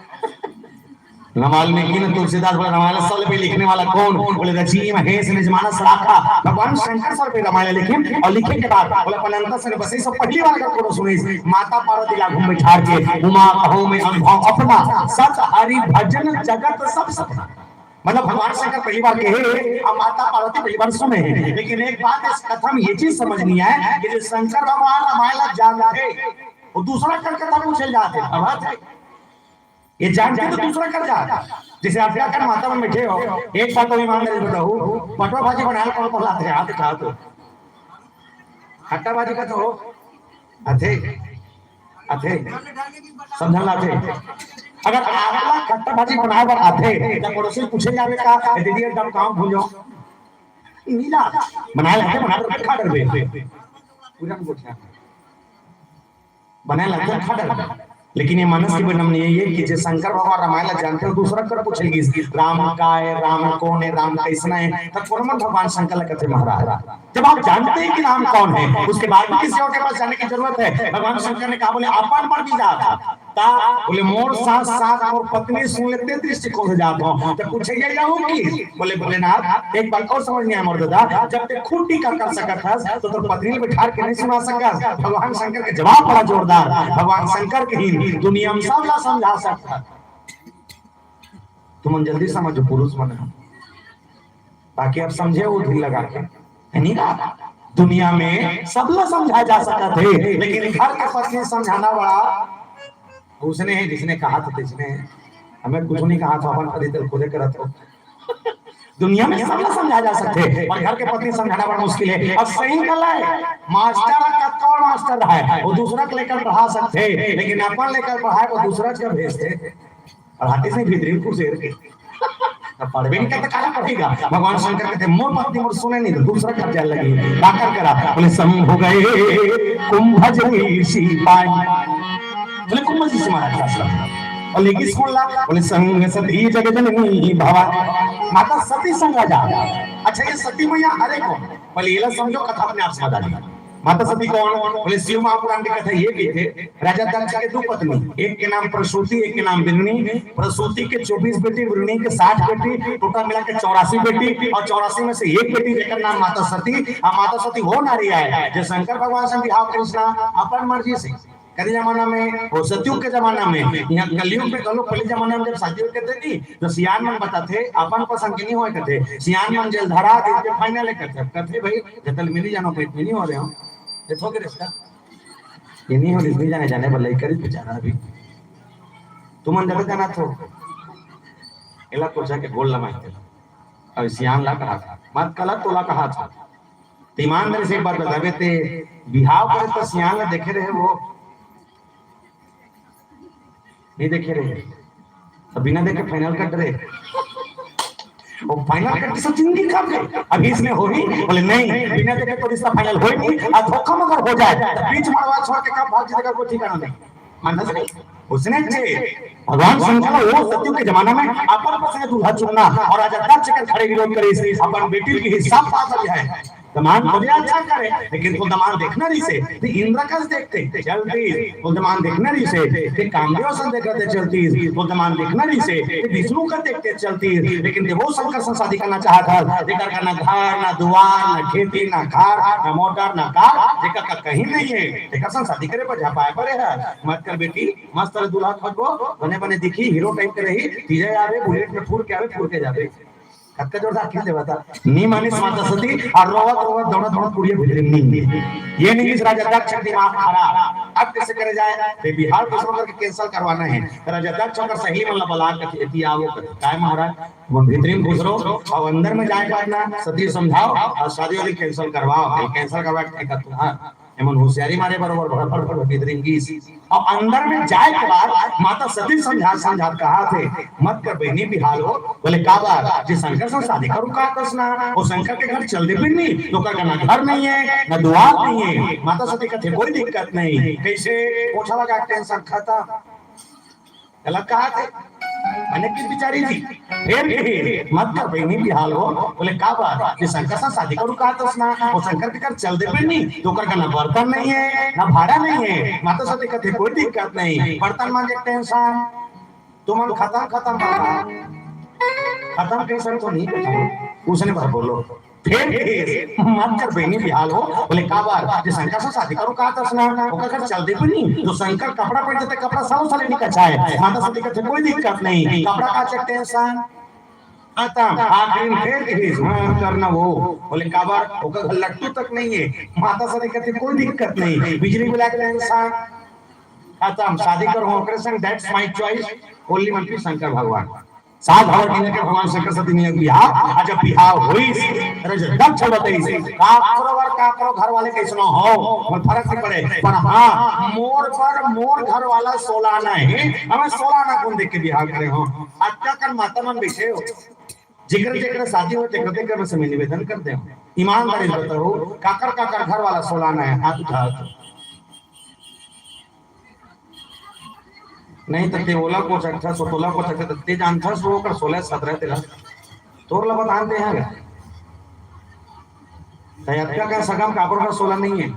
रामायण में की ना तुलसीदास बोला, रामायण सबले पहले लिखने वाला कौन? बोले, रची महेश निज मानस राखा। भगवान शंकर सबले पहले रामायण लिखे, और लिखे के बाद बोला, पलंता से बसे सब पहली बार अगर कोनो सुने, माता पार्वती ला घूम बैठार के, उमा कहो में अनुभव अपना, सत हरि भजन जगत सब सपना। मतलब भगवान शंकर पहली बार कहे, अब माता पार्वती पहली बार सुने। लेकिन एक बात इस कथा में ये चीज समझ नहीं आए कि जो शंकर भगवान रामायण ला जान रहे, वो दूसरा कर कथा पूछे जाते, अब बात है। ये जान के तो दूसरा कर जाते। जैसे आप क्या कर माता में बैठे हो, एक बात तो ईमानदारी बताओ, पटवा भाजी बनाए कौन कौन लाते हैं, हाथ उठाओ तो। खट्टा भाजी का तो हो, अथे, अथे, समझा लाते। अगर आगला खट्टा भाजी बनाए बर आथे, त पड़ोसी पूछे जाबे का, "ए दीदी, एकदम काम भूल जाओ।" नीला, बनाए लाथे, बना कर खा डरबे। पूरा में गोठिया। बनाए लाथे, खा डरबे। लेकिन ये मानस के बनम नहीं है ये कि जे शंकर भगवान रामायण ला जानथे, वो दूसरा कर पूछे गिस, "राम का है, राम कौन है, राम कैसना है?" तब कोनो मन भगवान शंकर ला कथे, "महाराज, जब आप जानते हैं कि राम कौन है, उसके बाद भी किसी और के पास जाने की जरूरत है?" भगवान शंकर ने कहा, बोले, "अपन पर भी जा था।" ता बोले, "मोर साथ साथ मोर पत्नी सुन लेते दृष्टिकोण से जात हो।" तो पूछे, "ये क्या होगी?" बोले, "भोलेनाथ, एक बात और समझ नहीं आया मोर दादा, जब ते खुद टीका कर सकत हस, तो तोर पत्नी ले बिठार के नहीं सुना सकस।" भगवान शंकर के जवाब बड़ा जोरदार। भगवान शंकर कहिन, "दुनिया में सब ला समझा सकत हस।" तुमन जल्दी समझो, पुरुष मन ह। ताकि आप समझे वो दिल लगा के। है नहीं का? दुनिया में सब ला समझा जा सकत हे, लेकिन घर के पत्नी समझाना बड़ा उसने है, जिसने कहा था, जिसने हमें कुछ नहीं कहा था, अपन पति तल खुदे करत हो। दुनिया में सब ला समझा जा सकथे, पर घर के पत्नी समझाना बड़ा मुश्किल है। अब सही गला है, मास्टर ह कतका मास्टर है, वो दूसरा के लेकर पढ़ा सकथे, लेकिन अपन लेकर पढ़ाए वो दूसरा के भेजथे। पढ़ाते से भीतरी में घुसेर के। अब पढ़बे नहीं करता, काला पढ़ेगा? भगवान शंकर कहते, "मोर पत्नी मोर सुने नहीं, तो दूसरा कब्जा लगी।" का कर करा? बोले, "शंभु गए कुंभज ऋषि पाए।" बोले, "कुंभज ऋषि महाराज का आश्रम।" और लेकिन सुन ला, बोले, "संग सती जग जननी भवा।" माता सती संग राजा। अच्छा, ये सती मैया हरे कौन? पहले ये ला समझो, कथा अपने आप समझ आ जाएगी। माता सती कौन? बोले, शिव महापुराण की कथा ये भी थे, राजा दक्ष के दो पत्नी, एक के नाम प्रसूति, एक के नाम वृणी। प्रसूति के चौबीस बेटी, वृणी के साठ बेटी, टोटल मिला के चौरासी बेटी, और चौरासी में से एक बेटी जेकर नाम माता सती। अब माता सती वो नारी आय, जो शंकर भगवान से बिहाव कृष्णा अपन मर्जी से। कल जमाना में, वो सतयुग के जमाना में, यहाँ कलयुग में, कल पहले जमाना में जब शादी होते थे नहीं, तो सियान मन बताते, अपन पसंद के नहीं होए कहते, सियान मन जलधरा दे के final है कहते, कहते, "भाई, जतल मिली जानो, पेट में नहीं हो रहे हो, ये थोक रिश्ता।" ये नहीं हो, नहीं जाने, जाने वाला ही करीब बेचारा अभी। तुमन जगह जाना थो, एला कोचा के गोल लमाई थे। अब सियान ला कहा था, मत कला तोला कहा था। तो ईमानदारी से एक बात बतावे, ते बिहाव करे तो सियान ला देखे रहे वो? नहीं देखे रहे। तो बिना देखे final कर रहे। वो final करके सब जिंदगी खप गई। अभी इसमें हो ही? बोले, "नहीं, बिना देखे तो रिश्ता final हो ही नहीं। और धोखा में अगर हो जाए, तो बीच मड़वा छोड़ के कब भाग जाए, कोई ठिकाना नहीं।" मानस नहीं। उसने जे भगवान शंकर वो सतयुग के जमाना में अपन पसंद दूल्हा चुनना और राजा दक्ष कर खड़े विरोध करे, अपन बेटी के हिसाब पास हो जाए। दमान भले अच्छा करे, लेकिन वो दमान देखना नहीं से, ते इंद्र कस देखते चलती, वो दमान देखना नहीं से, ते कामदेव सन देखते चलती, वो दमान देखना नहीं से, ते विष्णु का देखते चलती, लेकिन ते वो शंकर सन शादी करना चाहत हस, जेकर का ना घर, ना दुआर, ना खेती, ना घर, ना मोटर, ना कार, जेकर का कहीं नहीं है, जेकर सन शादी करे पर झपाए पड़े है। मत कर बेटी, मस्त तरह दूल्हा खोजबो, बने बने दिखी, हीरो type के रही, तीजे आवे, bullet में फूर के आवे, फूर के जावे। कतका जोरदार खींच देवा था। नी मानिस माता सती, और रोवत रोवत दौड़त दौड़त कुड़िया भीतरी नी। ये नहीं कि राजा दक्ष दिमाग खराब। अब कैसे करे जाए? ते बिहाव दूसरों करके cancel करवाना है। राजा दक्ष अगर सहेली मन ला बला के एती आवो, काय महाराज? वो भीतरी में घुस रहो, और अंदर में जाए के बाद ना सती समझाओ और शादी वादी cancel करवाओ। ये cancel करवा के फेंका तुम, हाँ। एमन होशियारी मारे बरोबर भड़फड़ भड़फड़ भीतरी में गीस। अब अंदर में जाए के बाद माता सती समझा समझा कहा थे, "मत कर बहिनी बिहाव हो।" बोले, "काबर? जे शंकर से शादी करू कहा तस ना, वो शंकर के घर चल दे फिर नहीं, तो का ना घर नहीं है, ना दुआर नहीं है।" माता सती कथे, "कोई दिक्कत नहीं।" कैसे? कोठा लगा tension खत्म। गलत कहा थे। मैंने किस बिचारी जी? फिर भी मत कर बहिनी बिहाव हो। बोले, "काबर? जे शंकर से शादी करू कहा तस ना, वो शंकर के घर चल दे फिर नहीं, तो ओकर का ना बर्तन नहीं है, ना भाड़ा नहीं है।" माता सती कथे, "कोई दिक्कत नहीं।" बर्तन मांजे tension, तुमन खत्म, खत्म बाबा। खत्म tension तो नहीं बताओ। उसने भर बोलो। फिर, फिर मत कर बहिनी बिहाव हो। बोले, "काबर? जे शंकर से शादी करू कहा तस ना, ओकर घर चल दे फिर नहीं, तो शंकर कपड़ा पहन देते, कपड़ा सालों साल नहीं कचाए।" माता सती कथे, "कोई दिक्कत नहीं।" कपड़ा का check tension खत्म। आखिरी में फिर कहिस, "मत कर ना वो।" बोले, "काबर? ओकर घर लट्टू तक नहीं है।" माता सती कथे, "कोई दिक्कत नहीं।" बिजली बिल के tension खत्म। शादी करो ओकरे संग, that's my choice, only मंत्री शंकर भगवान। सात हवर के लेके भगवान शंकर से तीन लाख बिहाव, आ जब बिहाव होइस, अरे जब दक्ष बताइस, काकरो बर काकरो घर वाले कैसनो हो, मोर फर्क नहीं पड़े, पर हाँ, मोर पर मोर घर वाला सोलाना है, हमें सोलाना कौन देख के बिहाव करे हो? अतका कन माता मन बैठे हो, जेकर जेकर शादी हो, तेकर तेकर से मैं निवेदन कर दे, ईमानदारी बताओ, काकर काकर घर वाला सोलाना है, हाथ उठा। नहीं तो ते ओला को सकथस, तो तोला को सकथस, ते जानथस, वो कर सोलह सत्रह तेरा। तोर ला बतान दे हैं। तै अतका का सगम काबर का सोलह नहीं है।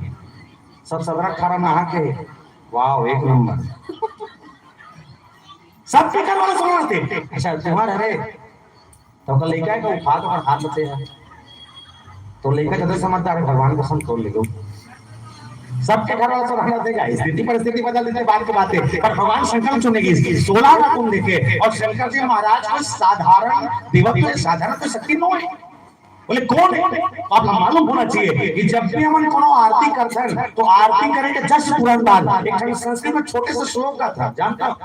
सब सदरा खारा नहा के। वाह, एक नंबर। सब के करवा सोलह थे। अच्छा, तुम्हारा रे। तो ओकर लइका है, तो उठा के ओकर हाथ में से है। तो लइका ज्यादा समझदार है, भगवान को संतोष ले लो। सबके घर वाला सब रहना देगा, स्थिति परिस्थिति बदल देते, बात की बात है, पर भगवान शंकर चुनेगी इसकी। सोलह का गुण देखे, और शंकर जी महाराज को साधारण देवत्व, साधारण कोई शक्ति नो है। बोले, कौन है? तो आप मालूम होना चाहिए कि जब भी हमन कोनो आरती करथन, तो आरती करे के just तुरंत बाद एक ठन संस्कृत में छोटे से श्लोक का था, जानता?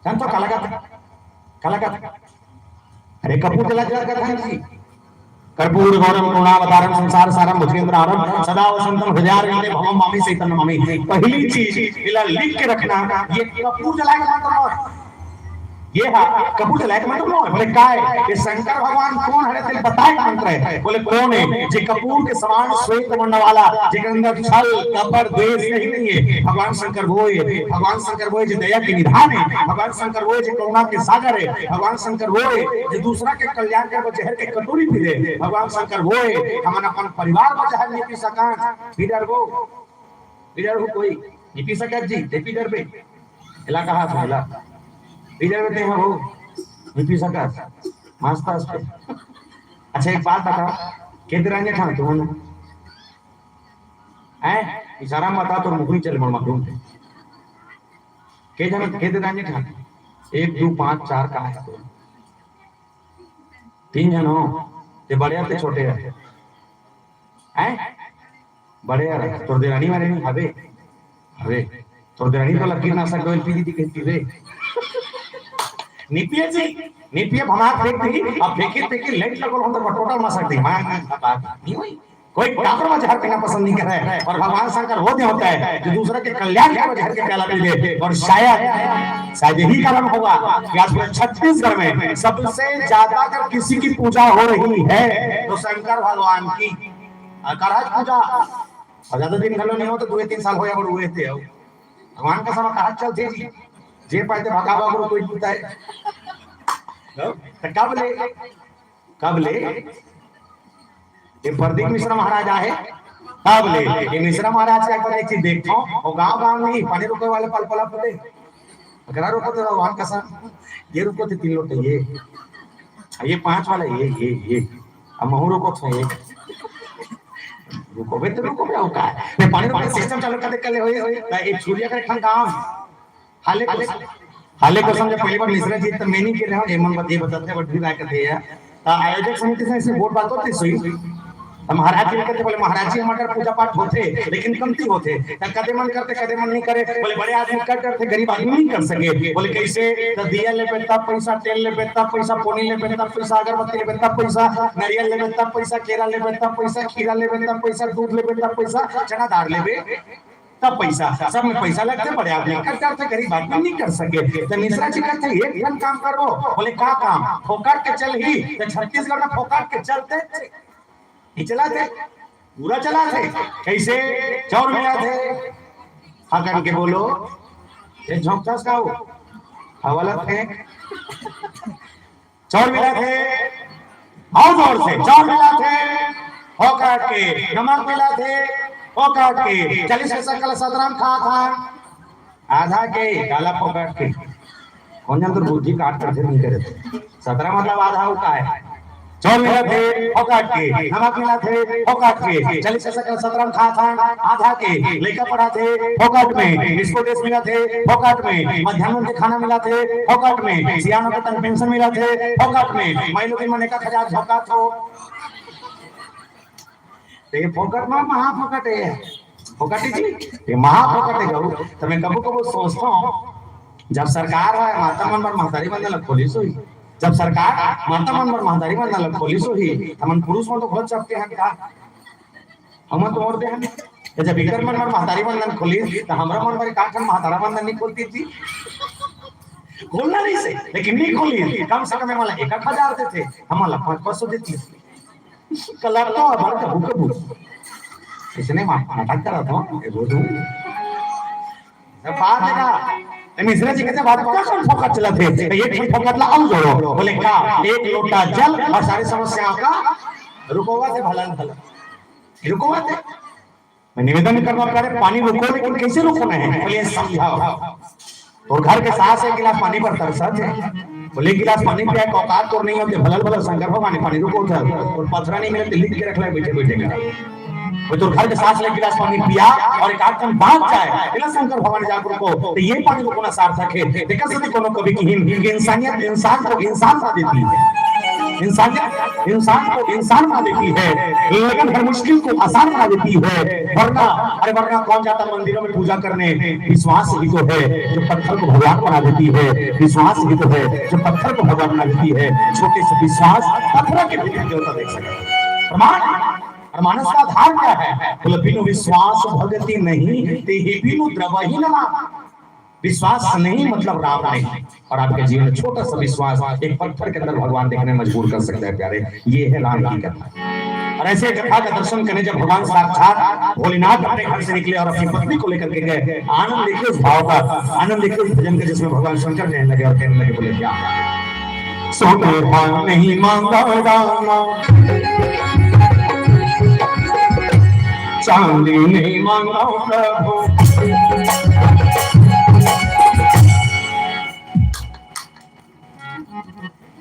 जानता काला का? काला का? अरे, कपूर जला, जला का था जी। कर्पूर गौरम करुणावतारम संसार सारम भुजगेंद्र हारम सदा वसंतम हृदयारविंदे भवम मामी सहितम नमामि। पहली चीज इला लिख के रखना, ये कपूर जलाए का मतलब है। ये हा, कपूर जलाए का मतलब है। बोले, काय? ये शंकर भगवान कौन हरे, तेल बताए का मंत्र है। बोले, कौन है? जे कपूर के समान श्वेत वर्ण वाला, जेकर अंदर छल, कपट, द्वेष कहीं नहीं है। भगवान शंकर वो है, भगवान शंकर वो है, जो दया के निधान है। भगवान शंकर वो है, जो करुणा के सागर है। भगवान शंकर वो है, जो दूसरा के कल्याण के जहर के कटोरी पी ले। भगवान शंकर वो है, हमन अपन परिवार में जहर नहीं पी सकन। पी डरबो, पी डरबो कोई, नहीं पी सकत जी, ते पी डरबे। एला कहा था, एला। पी डरबे ते हो, नहीं पी सकत। मस्त हंस पे। अच्छा, एक बात बता, के दिन आएंगे खान तुम? हैं? इशारा में बता, तो मुकरी चल बड़ मालूम। के जन, के दिन आएंगे खान? एक, दो, पाँच, चार का है तो? तीन जन हो, ते बड़े आते छोटे है। हैं? बड़े यार, तोर देरानी वाले नहीं हवे? हवे। तोर देरानी तो लकीर ना सकल पी दी कहती रे। निपिया जी, निपिया भमाक फेंक दी, अब फेंकी फेंकी लेट लगल हो तो टोटल मसक दी। मैं, मैं, बात नहीं हुई। कोई काकर में जहर पीना पसंद नहीं करे, और भगवान शंकर वो दे होता है जो दूसरे के कल्याण के जहर के प्याला पी दे। और शायद, शायद यही कारण होगा कि आज पूरे छत्तीसगढ़ में सबसे ज्यादा अगर किसी की पूजा हो रही है तो शंकर भगवान की। और करहज पूजा, और ज्यादा दिन घलो नहीं हो तो दो तीन साल हो या बड़ हुए थे हो। भगवान का समय कहा चलते जी, जे पाए थे भगा भाग कोई पूछता है। तो कब ले, कब ले ये प्रदीप मिश्रा महाराज आए, तब ले। ये मिश्रा महाराज का एक बार एक चीज देखता हूँ, वो गांव गांव नहीं, पानी रुके वाले पल पला पले। अगर रुको तो भगवान का साथ, ये रुको थे तीन लोग, ये, ये पांच वाला, ये, ये, ये। अब महू रुको था, ये। रुको बे, तो रुको बे, वो का है? ये पानी रुके सिस्टम चालू कर दे, कर ले, होए, होए। तो एक सूर्य का एक ठन गांव है। हाले को, हाले को समझे, पहली बार मिश्रा जी तो मैं नहीं कह रहा हूँ, एमन बत-, ये बताते हैं, बट भी राय करते हैं। तो आयोजक समिति से ऐसे वोट बात होती सुई। तो महाराज जी कहते, बोले, "महाराज जी, हमारे पूजा पाठ होते, लेकिन कमती होते।" तो कदे मन करते, कदे मन नहीं करे। बोले, "बड़े आदमी कर करते, गरीब आदमी नहीं कर सके।" बोले, "कैसे?" तो दिया लेबे तब पैसा, तेल लेबे तब पैसा, पोनी लेबे तब पैसा, अगरबत्ती लेबे तब पैसा, नारियल लेबे तब पैसा, केरा लेबे तब पैसा, खीरा लेबे तब पैसा, दूध लेबे तब पैसा, चना दाल लेबे तब पैसा, सब में पैसा लगते, बड़े आदमी कर करते, गरीब आदमी नहीं कर सके। तो मिश्रा जी कहते, "एक ठन काम करो।" बोले, "का काम?" "फोकट के चलही।" तो छत्तीसगढ़ में फोकट के चलते, नहीं चलाते, पूरा चलाते। कैसे? चौर मिला थे, हाँ करके बोलो, ये झोंकस का हो, हवालत है। चौर मिला थे, आओ जोर से, चौर मिला थे, फोकट के, नमक मिला थे, फोकट के, चालीस पैसा कल सतराम खा था, आधा के, काला फोकट के। कौन जान तो बुद्धि काट कर फिर नहीं करे थे। सतराम मतलब आधा होता है। चौर मिला थे, फोकट के, नमक मिला थे, फोकट के, चालीस पैसा कल सतराम खा था, आधा के, लइका पढ़ा थे, फोकट में, स्कूल ड्रेस मिला थे, फोकट में, मध्यान्ह के खाना मिला थे, फोकट में, सियानों के तन पेंशन मिला थे, फोकट में, मैं लोग मन एक हजार झोंका थो। तो ये फोकट में महाफोकट है, फोकट ही जी, ये महाफोकट है गऊ। तो मैं कबो कबो सोचता हूँ, जब सरकार ह माता मन बर महतारी वंदन ल खोलिस होही, जब सरकार माता मन बर महतारी वंदन ल खोलिस होही, त हमन पुरुष मन तो खोल सकते हैं का? हमन तो और दे हन। त जब इकर मन बर महतारी वंदन खोलिस, त हमरा मन बर का ठन महतारा वंदन नहीं खोलती थी? खोलना नहीं से, लेकिन नहीं खोली। कम से कम हमन ला एक आध हजार देते, हमन ला पाँच पाँच सौ देती। कलर तो हमारे कबू कबू। इसने मा-, नाटक करा था, ये बोलूं। जब बात है ना, तो मिश्रा जी कहते, "बात का कौन फोकट चला थे?" तो ये ठन फोकट ला आऊ जोड़ो। बोले, "का? एक लोटा जल और सारी समस्याओं का रुकोवा थे भला भला।" रुकोवा थे। मैं निवेदन करना पड़े, पानी रुको, लेकिन कैसे रुकना है? बोले, "समझाओ।" और घर के सास एक गिलास पानी पर तरसत है। बोले, "एक गिलास पानी पिया के औकात तोर नहीं होते, भलल भलल शंकर भगवान ने पानी रुको था, और पथरा नहीं मिले तो लिख के रख ले बैठे बैठे का।" वो तो घर के सास ले एक गिलास पानी पिया और एक आध कन बांच जाए, बोला, "शंकर भगवान जाके रुको।" तो ये पानी रुकना सार्थक है। देखा सती कोनो कवि की हिंद, हिंद की इंसानियत इंसान को इंसान बना देती है, इंसानियत इंसान को इंसान बना देती है, लेकिन हर मुश्किल को आसान बना देती है। वरना, अरे वरना कौन जाता मंदिरों में पूजा करने? विश्वास ही तो है जो पत्थर को भगवान बना देती है, विश्वास ही तो है जो पत्थर को भगवान बना देती है। छोटे से विश्वास पत्थर के भीतर देवता देख सकते हैं। प्रमाण, और मानस का आधार क्या है? बोले, "बिनु विश्वास भगति नहीं, तेहि बिनु द्रवहीन नाम।" विश्वास नहीं मतलब राम नहीं। और आपके जीवन में छोटा सा विश्वास एक पत्थर के अंदर भगवान देखने में मजबूर कर सकता है प्यारे। ये है राम की कथा। और ऐसे कथा का दर्शन करने जब भगवान साक्षात भोलेनाथ अपने घर से निकले और अपनी पत्नी को लेकर के गए, आनंद लेके उस भाव का, आनंद लेके उस भजन का, जिसमें भगवान शंकर कहने लगे और कहने लगे, बोले, "क्या सुन नहीं मांगा रामा, चांदी नहीं मांगा प्रभु।"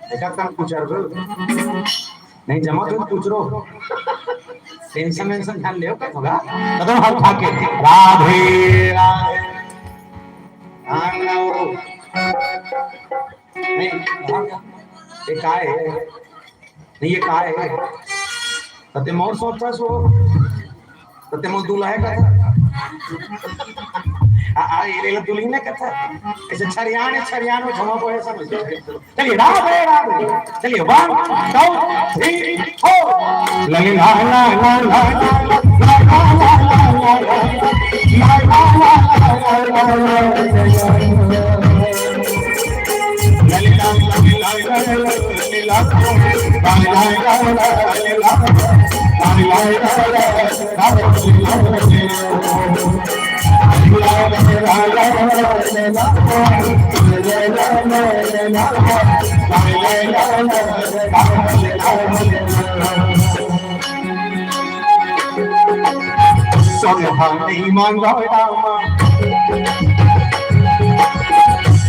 देखा था कुछ अर्जुन? नहीं जमा तो कुछ रो। टेंशन वेंशन ध्यान ले का होगा। कदम हाथ उठा के, "राधे राधे।" हाँ, ना वो। नहीं, हाँ, ये काय है? नहीं, ये काय है? कते मोर सोचा सो। कते मोर दूल्हा है कथा। आ, आ, ये ले दूल्ही ने कथा। ऐसे छरियाने, छरियाने झमा को ऐसा नहीं। चलिए, राधे राधे। चलिए, one, two, three, four। लगे ला, ला, ला, ला, ला, ला, ला। सोना नहीं मांगा रामा,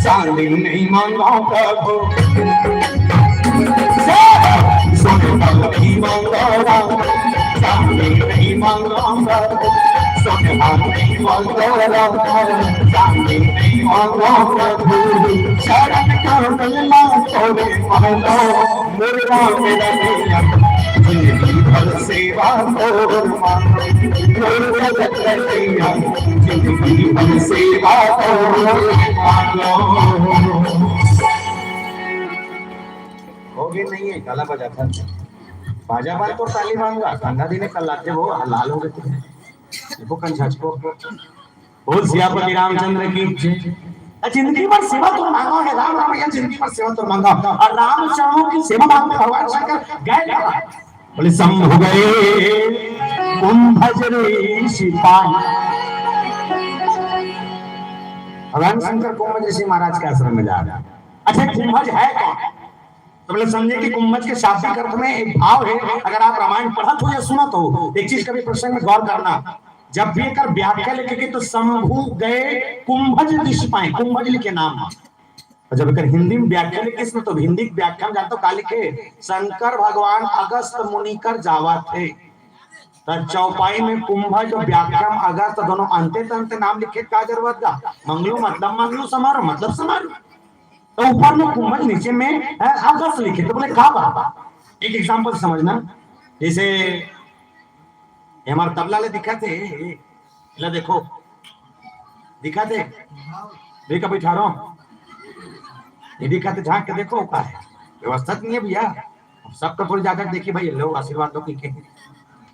चांदी नहीं मांगा प्रभु। सोना नहीं मांगा रामा, चांदी नहीं मांगा प्रभु। सोना नहीं मांगा रामा, चांदी नहीं मांगा प्रभु। शरण का मिलना तोरे मांगा। मोर राम मेरा भैया, जिंदगी भर सेवा तोर मांगो। मोर जगत रचैया, जिंदगी भर सेवा तोर मांगो। हो गए नहीं है, गाला बजा था। बाजा बार तो ताली मांगा, ठंडा दिन है, कल लाते वो लाल हो गए थे। देखो कंझा को। बोल सियापति रामचंद्र की जय। आ जिंदगी भर सेवा तो मांगा है, राम राम या जिंदगी भर सेवा तो मांगा। और राम चरणों की सेवा मांगने भगवान शंकर गए कहाँ? बोले शंभु गए कुंभज ऋषि पाए। भगवान शंकर कुंभज ऋषि महाराज के आश्रम में जा रहे हैं। अच्छा, कुंभज है कौन? तो बोले समझे कि कुंभज के शाब्दिक अर्थ में एक भाव है। अगर आप रामायण पढ़त हो या सुनत हो, एक चीज कभी प्रसंग में गौर करना, जब भी एकर व्याख्या लिखे के तो शंभु गए कुंभज ऋषि पाए, कुंभज लिखे नाम। और जब एकर हिंदी में व्याख्या लिखे इसमें, तो हिंदी के व्याख्या में जानते हो का लिखे? शंकर भगवान अगस्त मुनि कर जावा थे। तो चौपाई में कुंभज व्याख्या में अगस्त दोनों अंते तंते नाम लिखे का जरूरत था? मंगलू मतलब मंगलू, समारोह मतलब समारोह। तो ऊपर में कुंभज, नीचे में, अ, अगस्त लिखे। तो बोले का बात? एक एग्जांपल समझना, जैसे ये हमारा तबला ले दिखा थे, ला देखो, दिखा थे, देखा बैठा रहा हूँ, ये भी कहते झांक के देखो का है, व्यवस्था तो नहीं है भैया। सबका थोड़ी जाकर देखी भाई, लो आशीर्वाद लो पी के।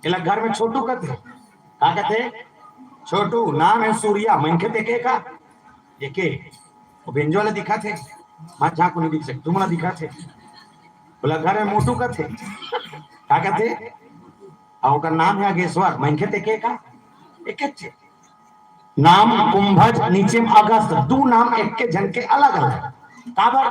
एला घर में छोटू कहते, का कहते? छोटू, नाम है सूर्या, मनखे ते के का? एके। वो बेंजो वाला दिखा थे, मां झांक को नहीं दिख सकते, तुमला दिखा थे। बोला घर में मोटू कहते, का कहते? और ओकर नाम है अगेश्वर, मनखे ते के का? एके थे। नाम कुंभज, नीचे में अगस्त, दू नाम एक के झन के अलग अलग। काबर?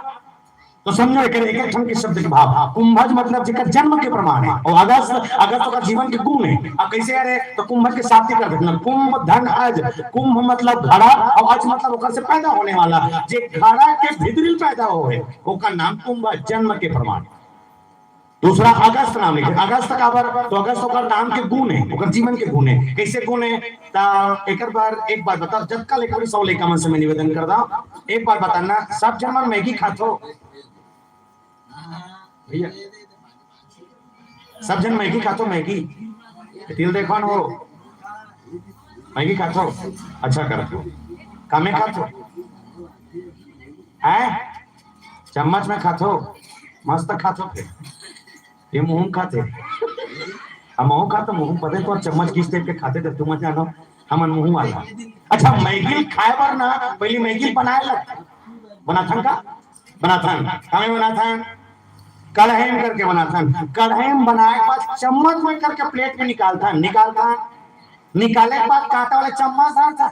तो समझो एक, एक एक ठन के शब्द के भाव। कुंभज मतलब जेकर जन्म के प्रमाण है, और अगस्त, अगस्त ओकर जीवन के गुण है। अब कैसे यार है? तो कुंभज के साथ ही कर देना, कुंभ धन अज। कुंभ मतलब घड़ा, और अज मतलब ओकर से पैदा होने वाला, जे घड़ा के भीतरी पैदा हो है, ओकर नाम कुंभज, जन्म के प्रमाण। दूसरा अगस्त नाम लिखे। अगस्त काबर? तो अगस्त ओकर नाम के गुण है, ओकर जीवन के गुण है। कैसे गुण है? ता एकर बार एक बार बता, जतका लइका बड़ी सौ लइका मन से मैं निवेदन करदा, एक बार बताना, सब झन मन मैगी खाथो भैया? सब झन मैगी खाथो? मैगी तिल देखो न हो, मैगी खाथो? अच्छा करथो। कामे खाथो? हैं? चम्मच में खाथो, मस्त खाथो। फिर ये मुंह खाथे, हम मुंह खाथो, मुंह पदे तो चम्मच किस टाइप के खाथे, जब तुम जानो, हमन मुंह वाला। अच्छा, मैगी खाए बर ना, पहली मैगी बनाए लग, बनाथन का? बनाथन। कामे बनाथन? कढ़ाई में करके बनाथन। कढ़ाई में बनाए के बाद चम्मच में करके प्लेट में निकालथन, निकालथन। निकाले के बाद कांटा वाला चम्मच धरथन।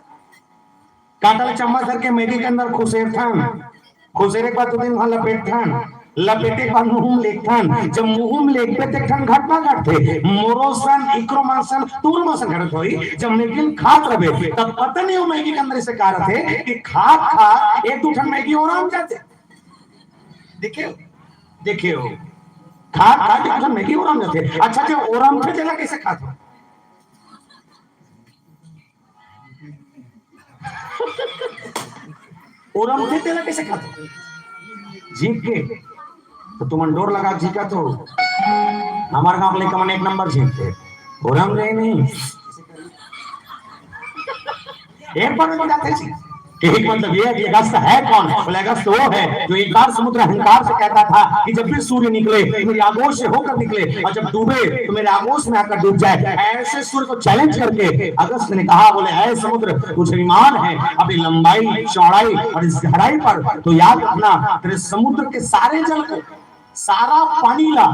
कांटा ले चम्मच धर के मैगी के अंदर खुसेरथन। खुसेरे के बाद दो तीन घंटा लपेटथन। लपेटे के बाद मुंह में लेगथन। जब मुंह में लेगबे त एक ठन घटना घटथे। मोरो सन, इकरो मन सन, तोर मन सन घटत होही। जब मैगी खात रहिबे, तब पता नहीं वो मैगी के अंदर से का रहिथे कि खात खात एक दू ठन मैगी ओराम जाथे। देखे हो? देखे हो? खात खात एक ठन मैगी ओराम जाथे। अच्छा, जे ओरामथे तेला कैसे खात हो? ओरमथे तेला कैसे खाथे? जीभ के। तो तुमन डोर लगा जीका तो हमारे गांव के लइका मन एक नंबर जीभथे। ओरम रहे नहीं। एक बार में जाते जी। कि एक मतलब ये है कि अगस्त है कौन? बोले, अगस्त वो है जो एक बार समुद्र अहंकार से कहता था कि जब भी सूर्य निकले तो मेरी आगोश से होकर निकले, और जब डूबे तो मेरे आगोश में आकर डूब जाए। ऐसे सूर्य को चैलेंज करके अगस्त ने कहा, बोले, ऐ समुद्र, तू जब ईमान है अपनी लंबाई, चौड़ाई और इस गहराई पर, तो याद रखना, तेरे समुद्र के सारे जल को, सारा पानी ला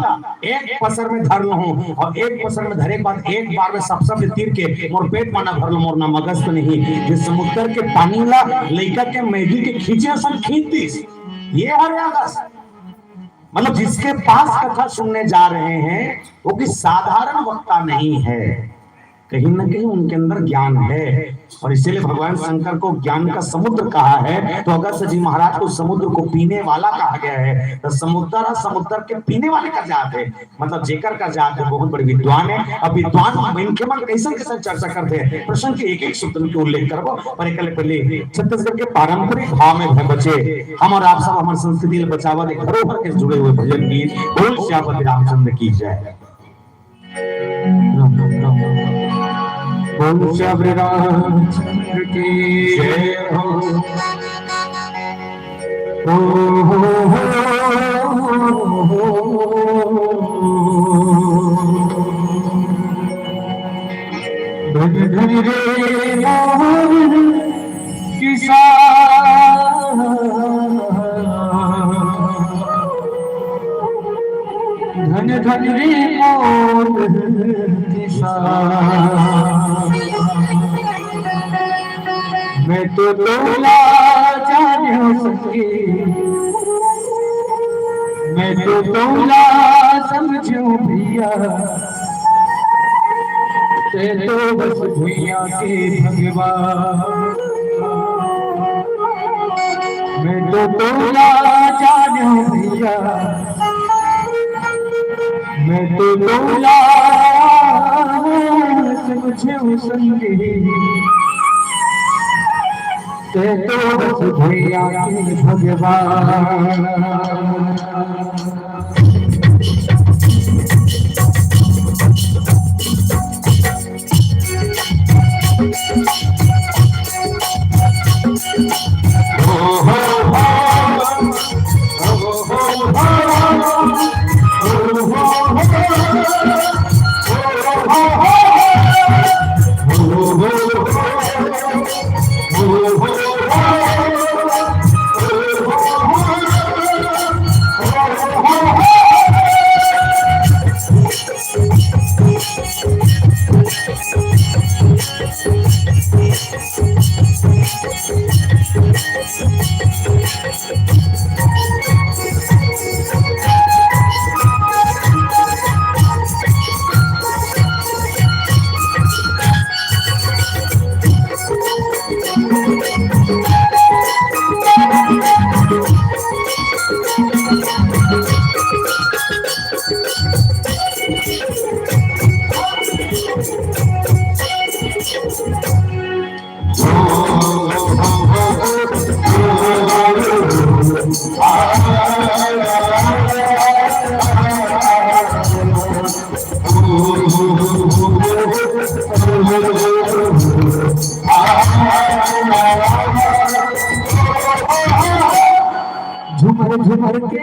एक पसर में धर लूं, और एक पसर में धरे के बाद एक बार में सब सब तीर के मोर पेट म ना भर लूं, मोर नाम अगस्त नहीं। जे समुद्र के पानी ला लइका के मैगी के खींचे असन खींच दिस, ये हरे अगस्त। मतलब, जिसके पास कथा सुनने जा रहे हैं, वो कोई साधारण वक्ता नहीं है, कहीं ना कहीं उनके अंदर ज्ञान है। और इसीलिए भगवान शंकर को ज्ञान का समुद्र कहा है। तो अगस्त जी महाराज को समुद्र को पीने वाला कहा गया है। तो समुद्र और समुद्र के पीने वाले का जात है, मतलब जेकर का जात है, बहुत बड़े विद्वान है। अब विद्वान मनखे मन कैसन कैसन चर्चा करथे, प्रसंग के एक एक शब्द के उल्लेख करबो, पर एकले पहले छत्तीसगढ़ के पारंपरिक भाव में है बचे, हम और आप सब हमारी संस्कृति ल बचावा के धरोहर के जुड़े हुए भजन गीत। बोल सियापति रामचंद्र की जय। बोल सियापति रामचंद्र की जय हो। ओ हो हो हो। धन धन रे मोर किसान, धन धन रे मोर किसान। मैं तो तोला जाने सके, मैं तो तोला समझूं भैया, ते तो बस भुइयां के भगवान। मैं तो तोला जाने भैया, मैं तो तोला समझूं संगी, ते तो बस भुइयां के भगवान। झूमर के,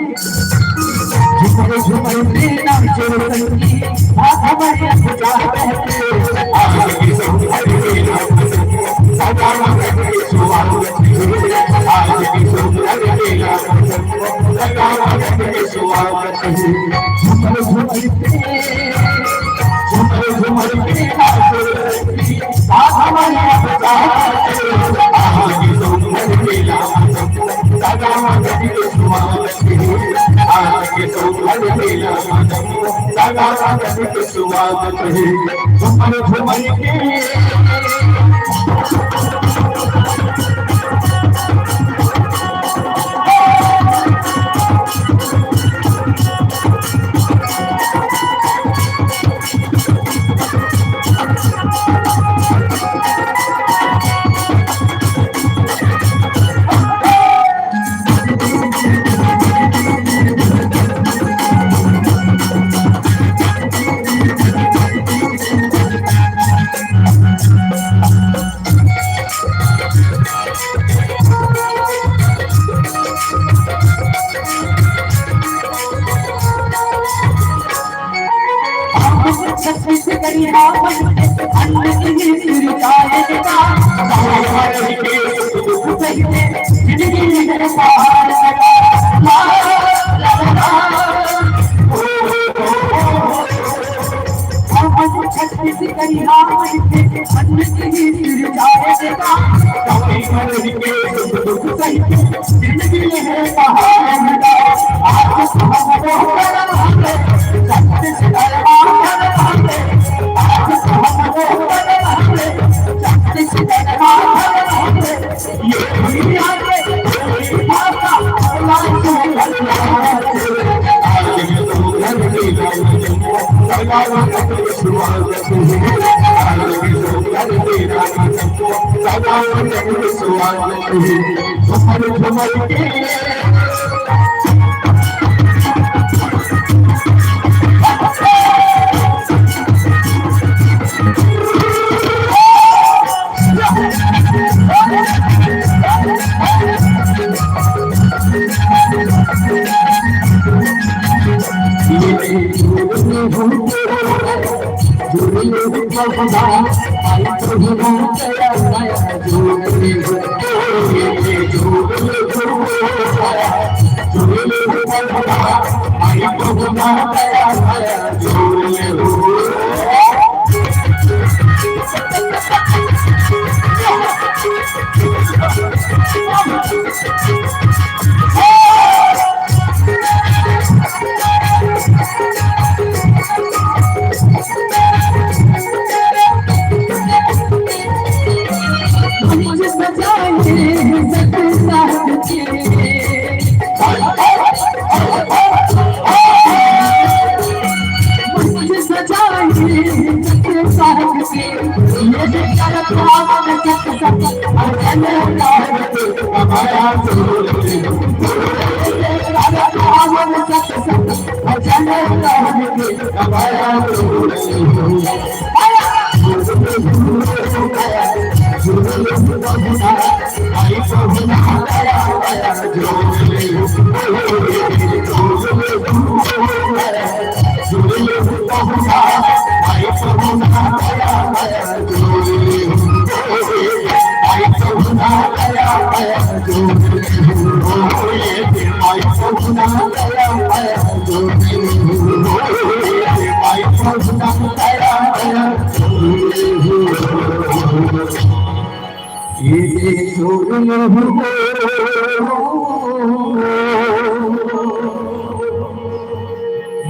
झूमर झूमर के नाचे रे सखी, हाथ हमारे अखजा बहके। झूमर झूमर के, झूमर झूमर के नाचे रे सखी, हाथ हमारे अखजा बहके। स्वागत है, झूमर झूमर के। छत्तीसगढ़िया मन के अन्न के सिर गायन का, जिंदगी में पहाड़ लगा। ला, ला, ला, ला। ओ, ओ, ओ, ओ, ओ। हम छत्तीसगढ़िया मन के अन्न के सिर गायन का, जिंदगी में पहाड़ लगा। आज हम लोग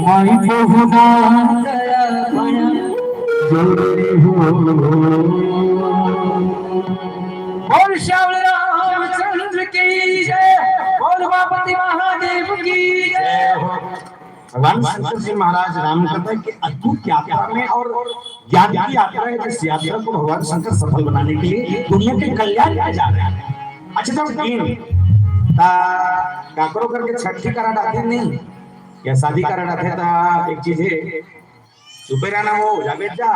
माई पहुना बोल श्याम रामचंद्र की जय, बोल उमापति महादेव की जय। भगवान शंकर जी महाराज राम कथा की अद्भुत यात्रा में, और ज्ञान की यात्रा है, जिस यात्रा को भगवान शंकर सफल बनाने के लिए दुनिया के कल्याण का जा रहे हैं। अच्छा, तो इन ता काकरो करके छठी करा डालते नहीं या शादी करा डालते ता एक चीज है, सुबह रहना हो जावे जा।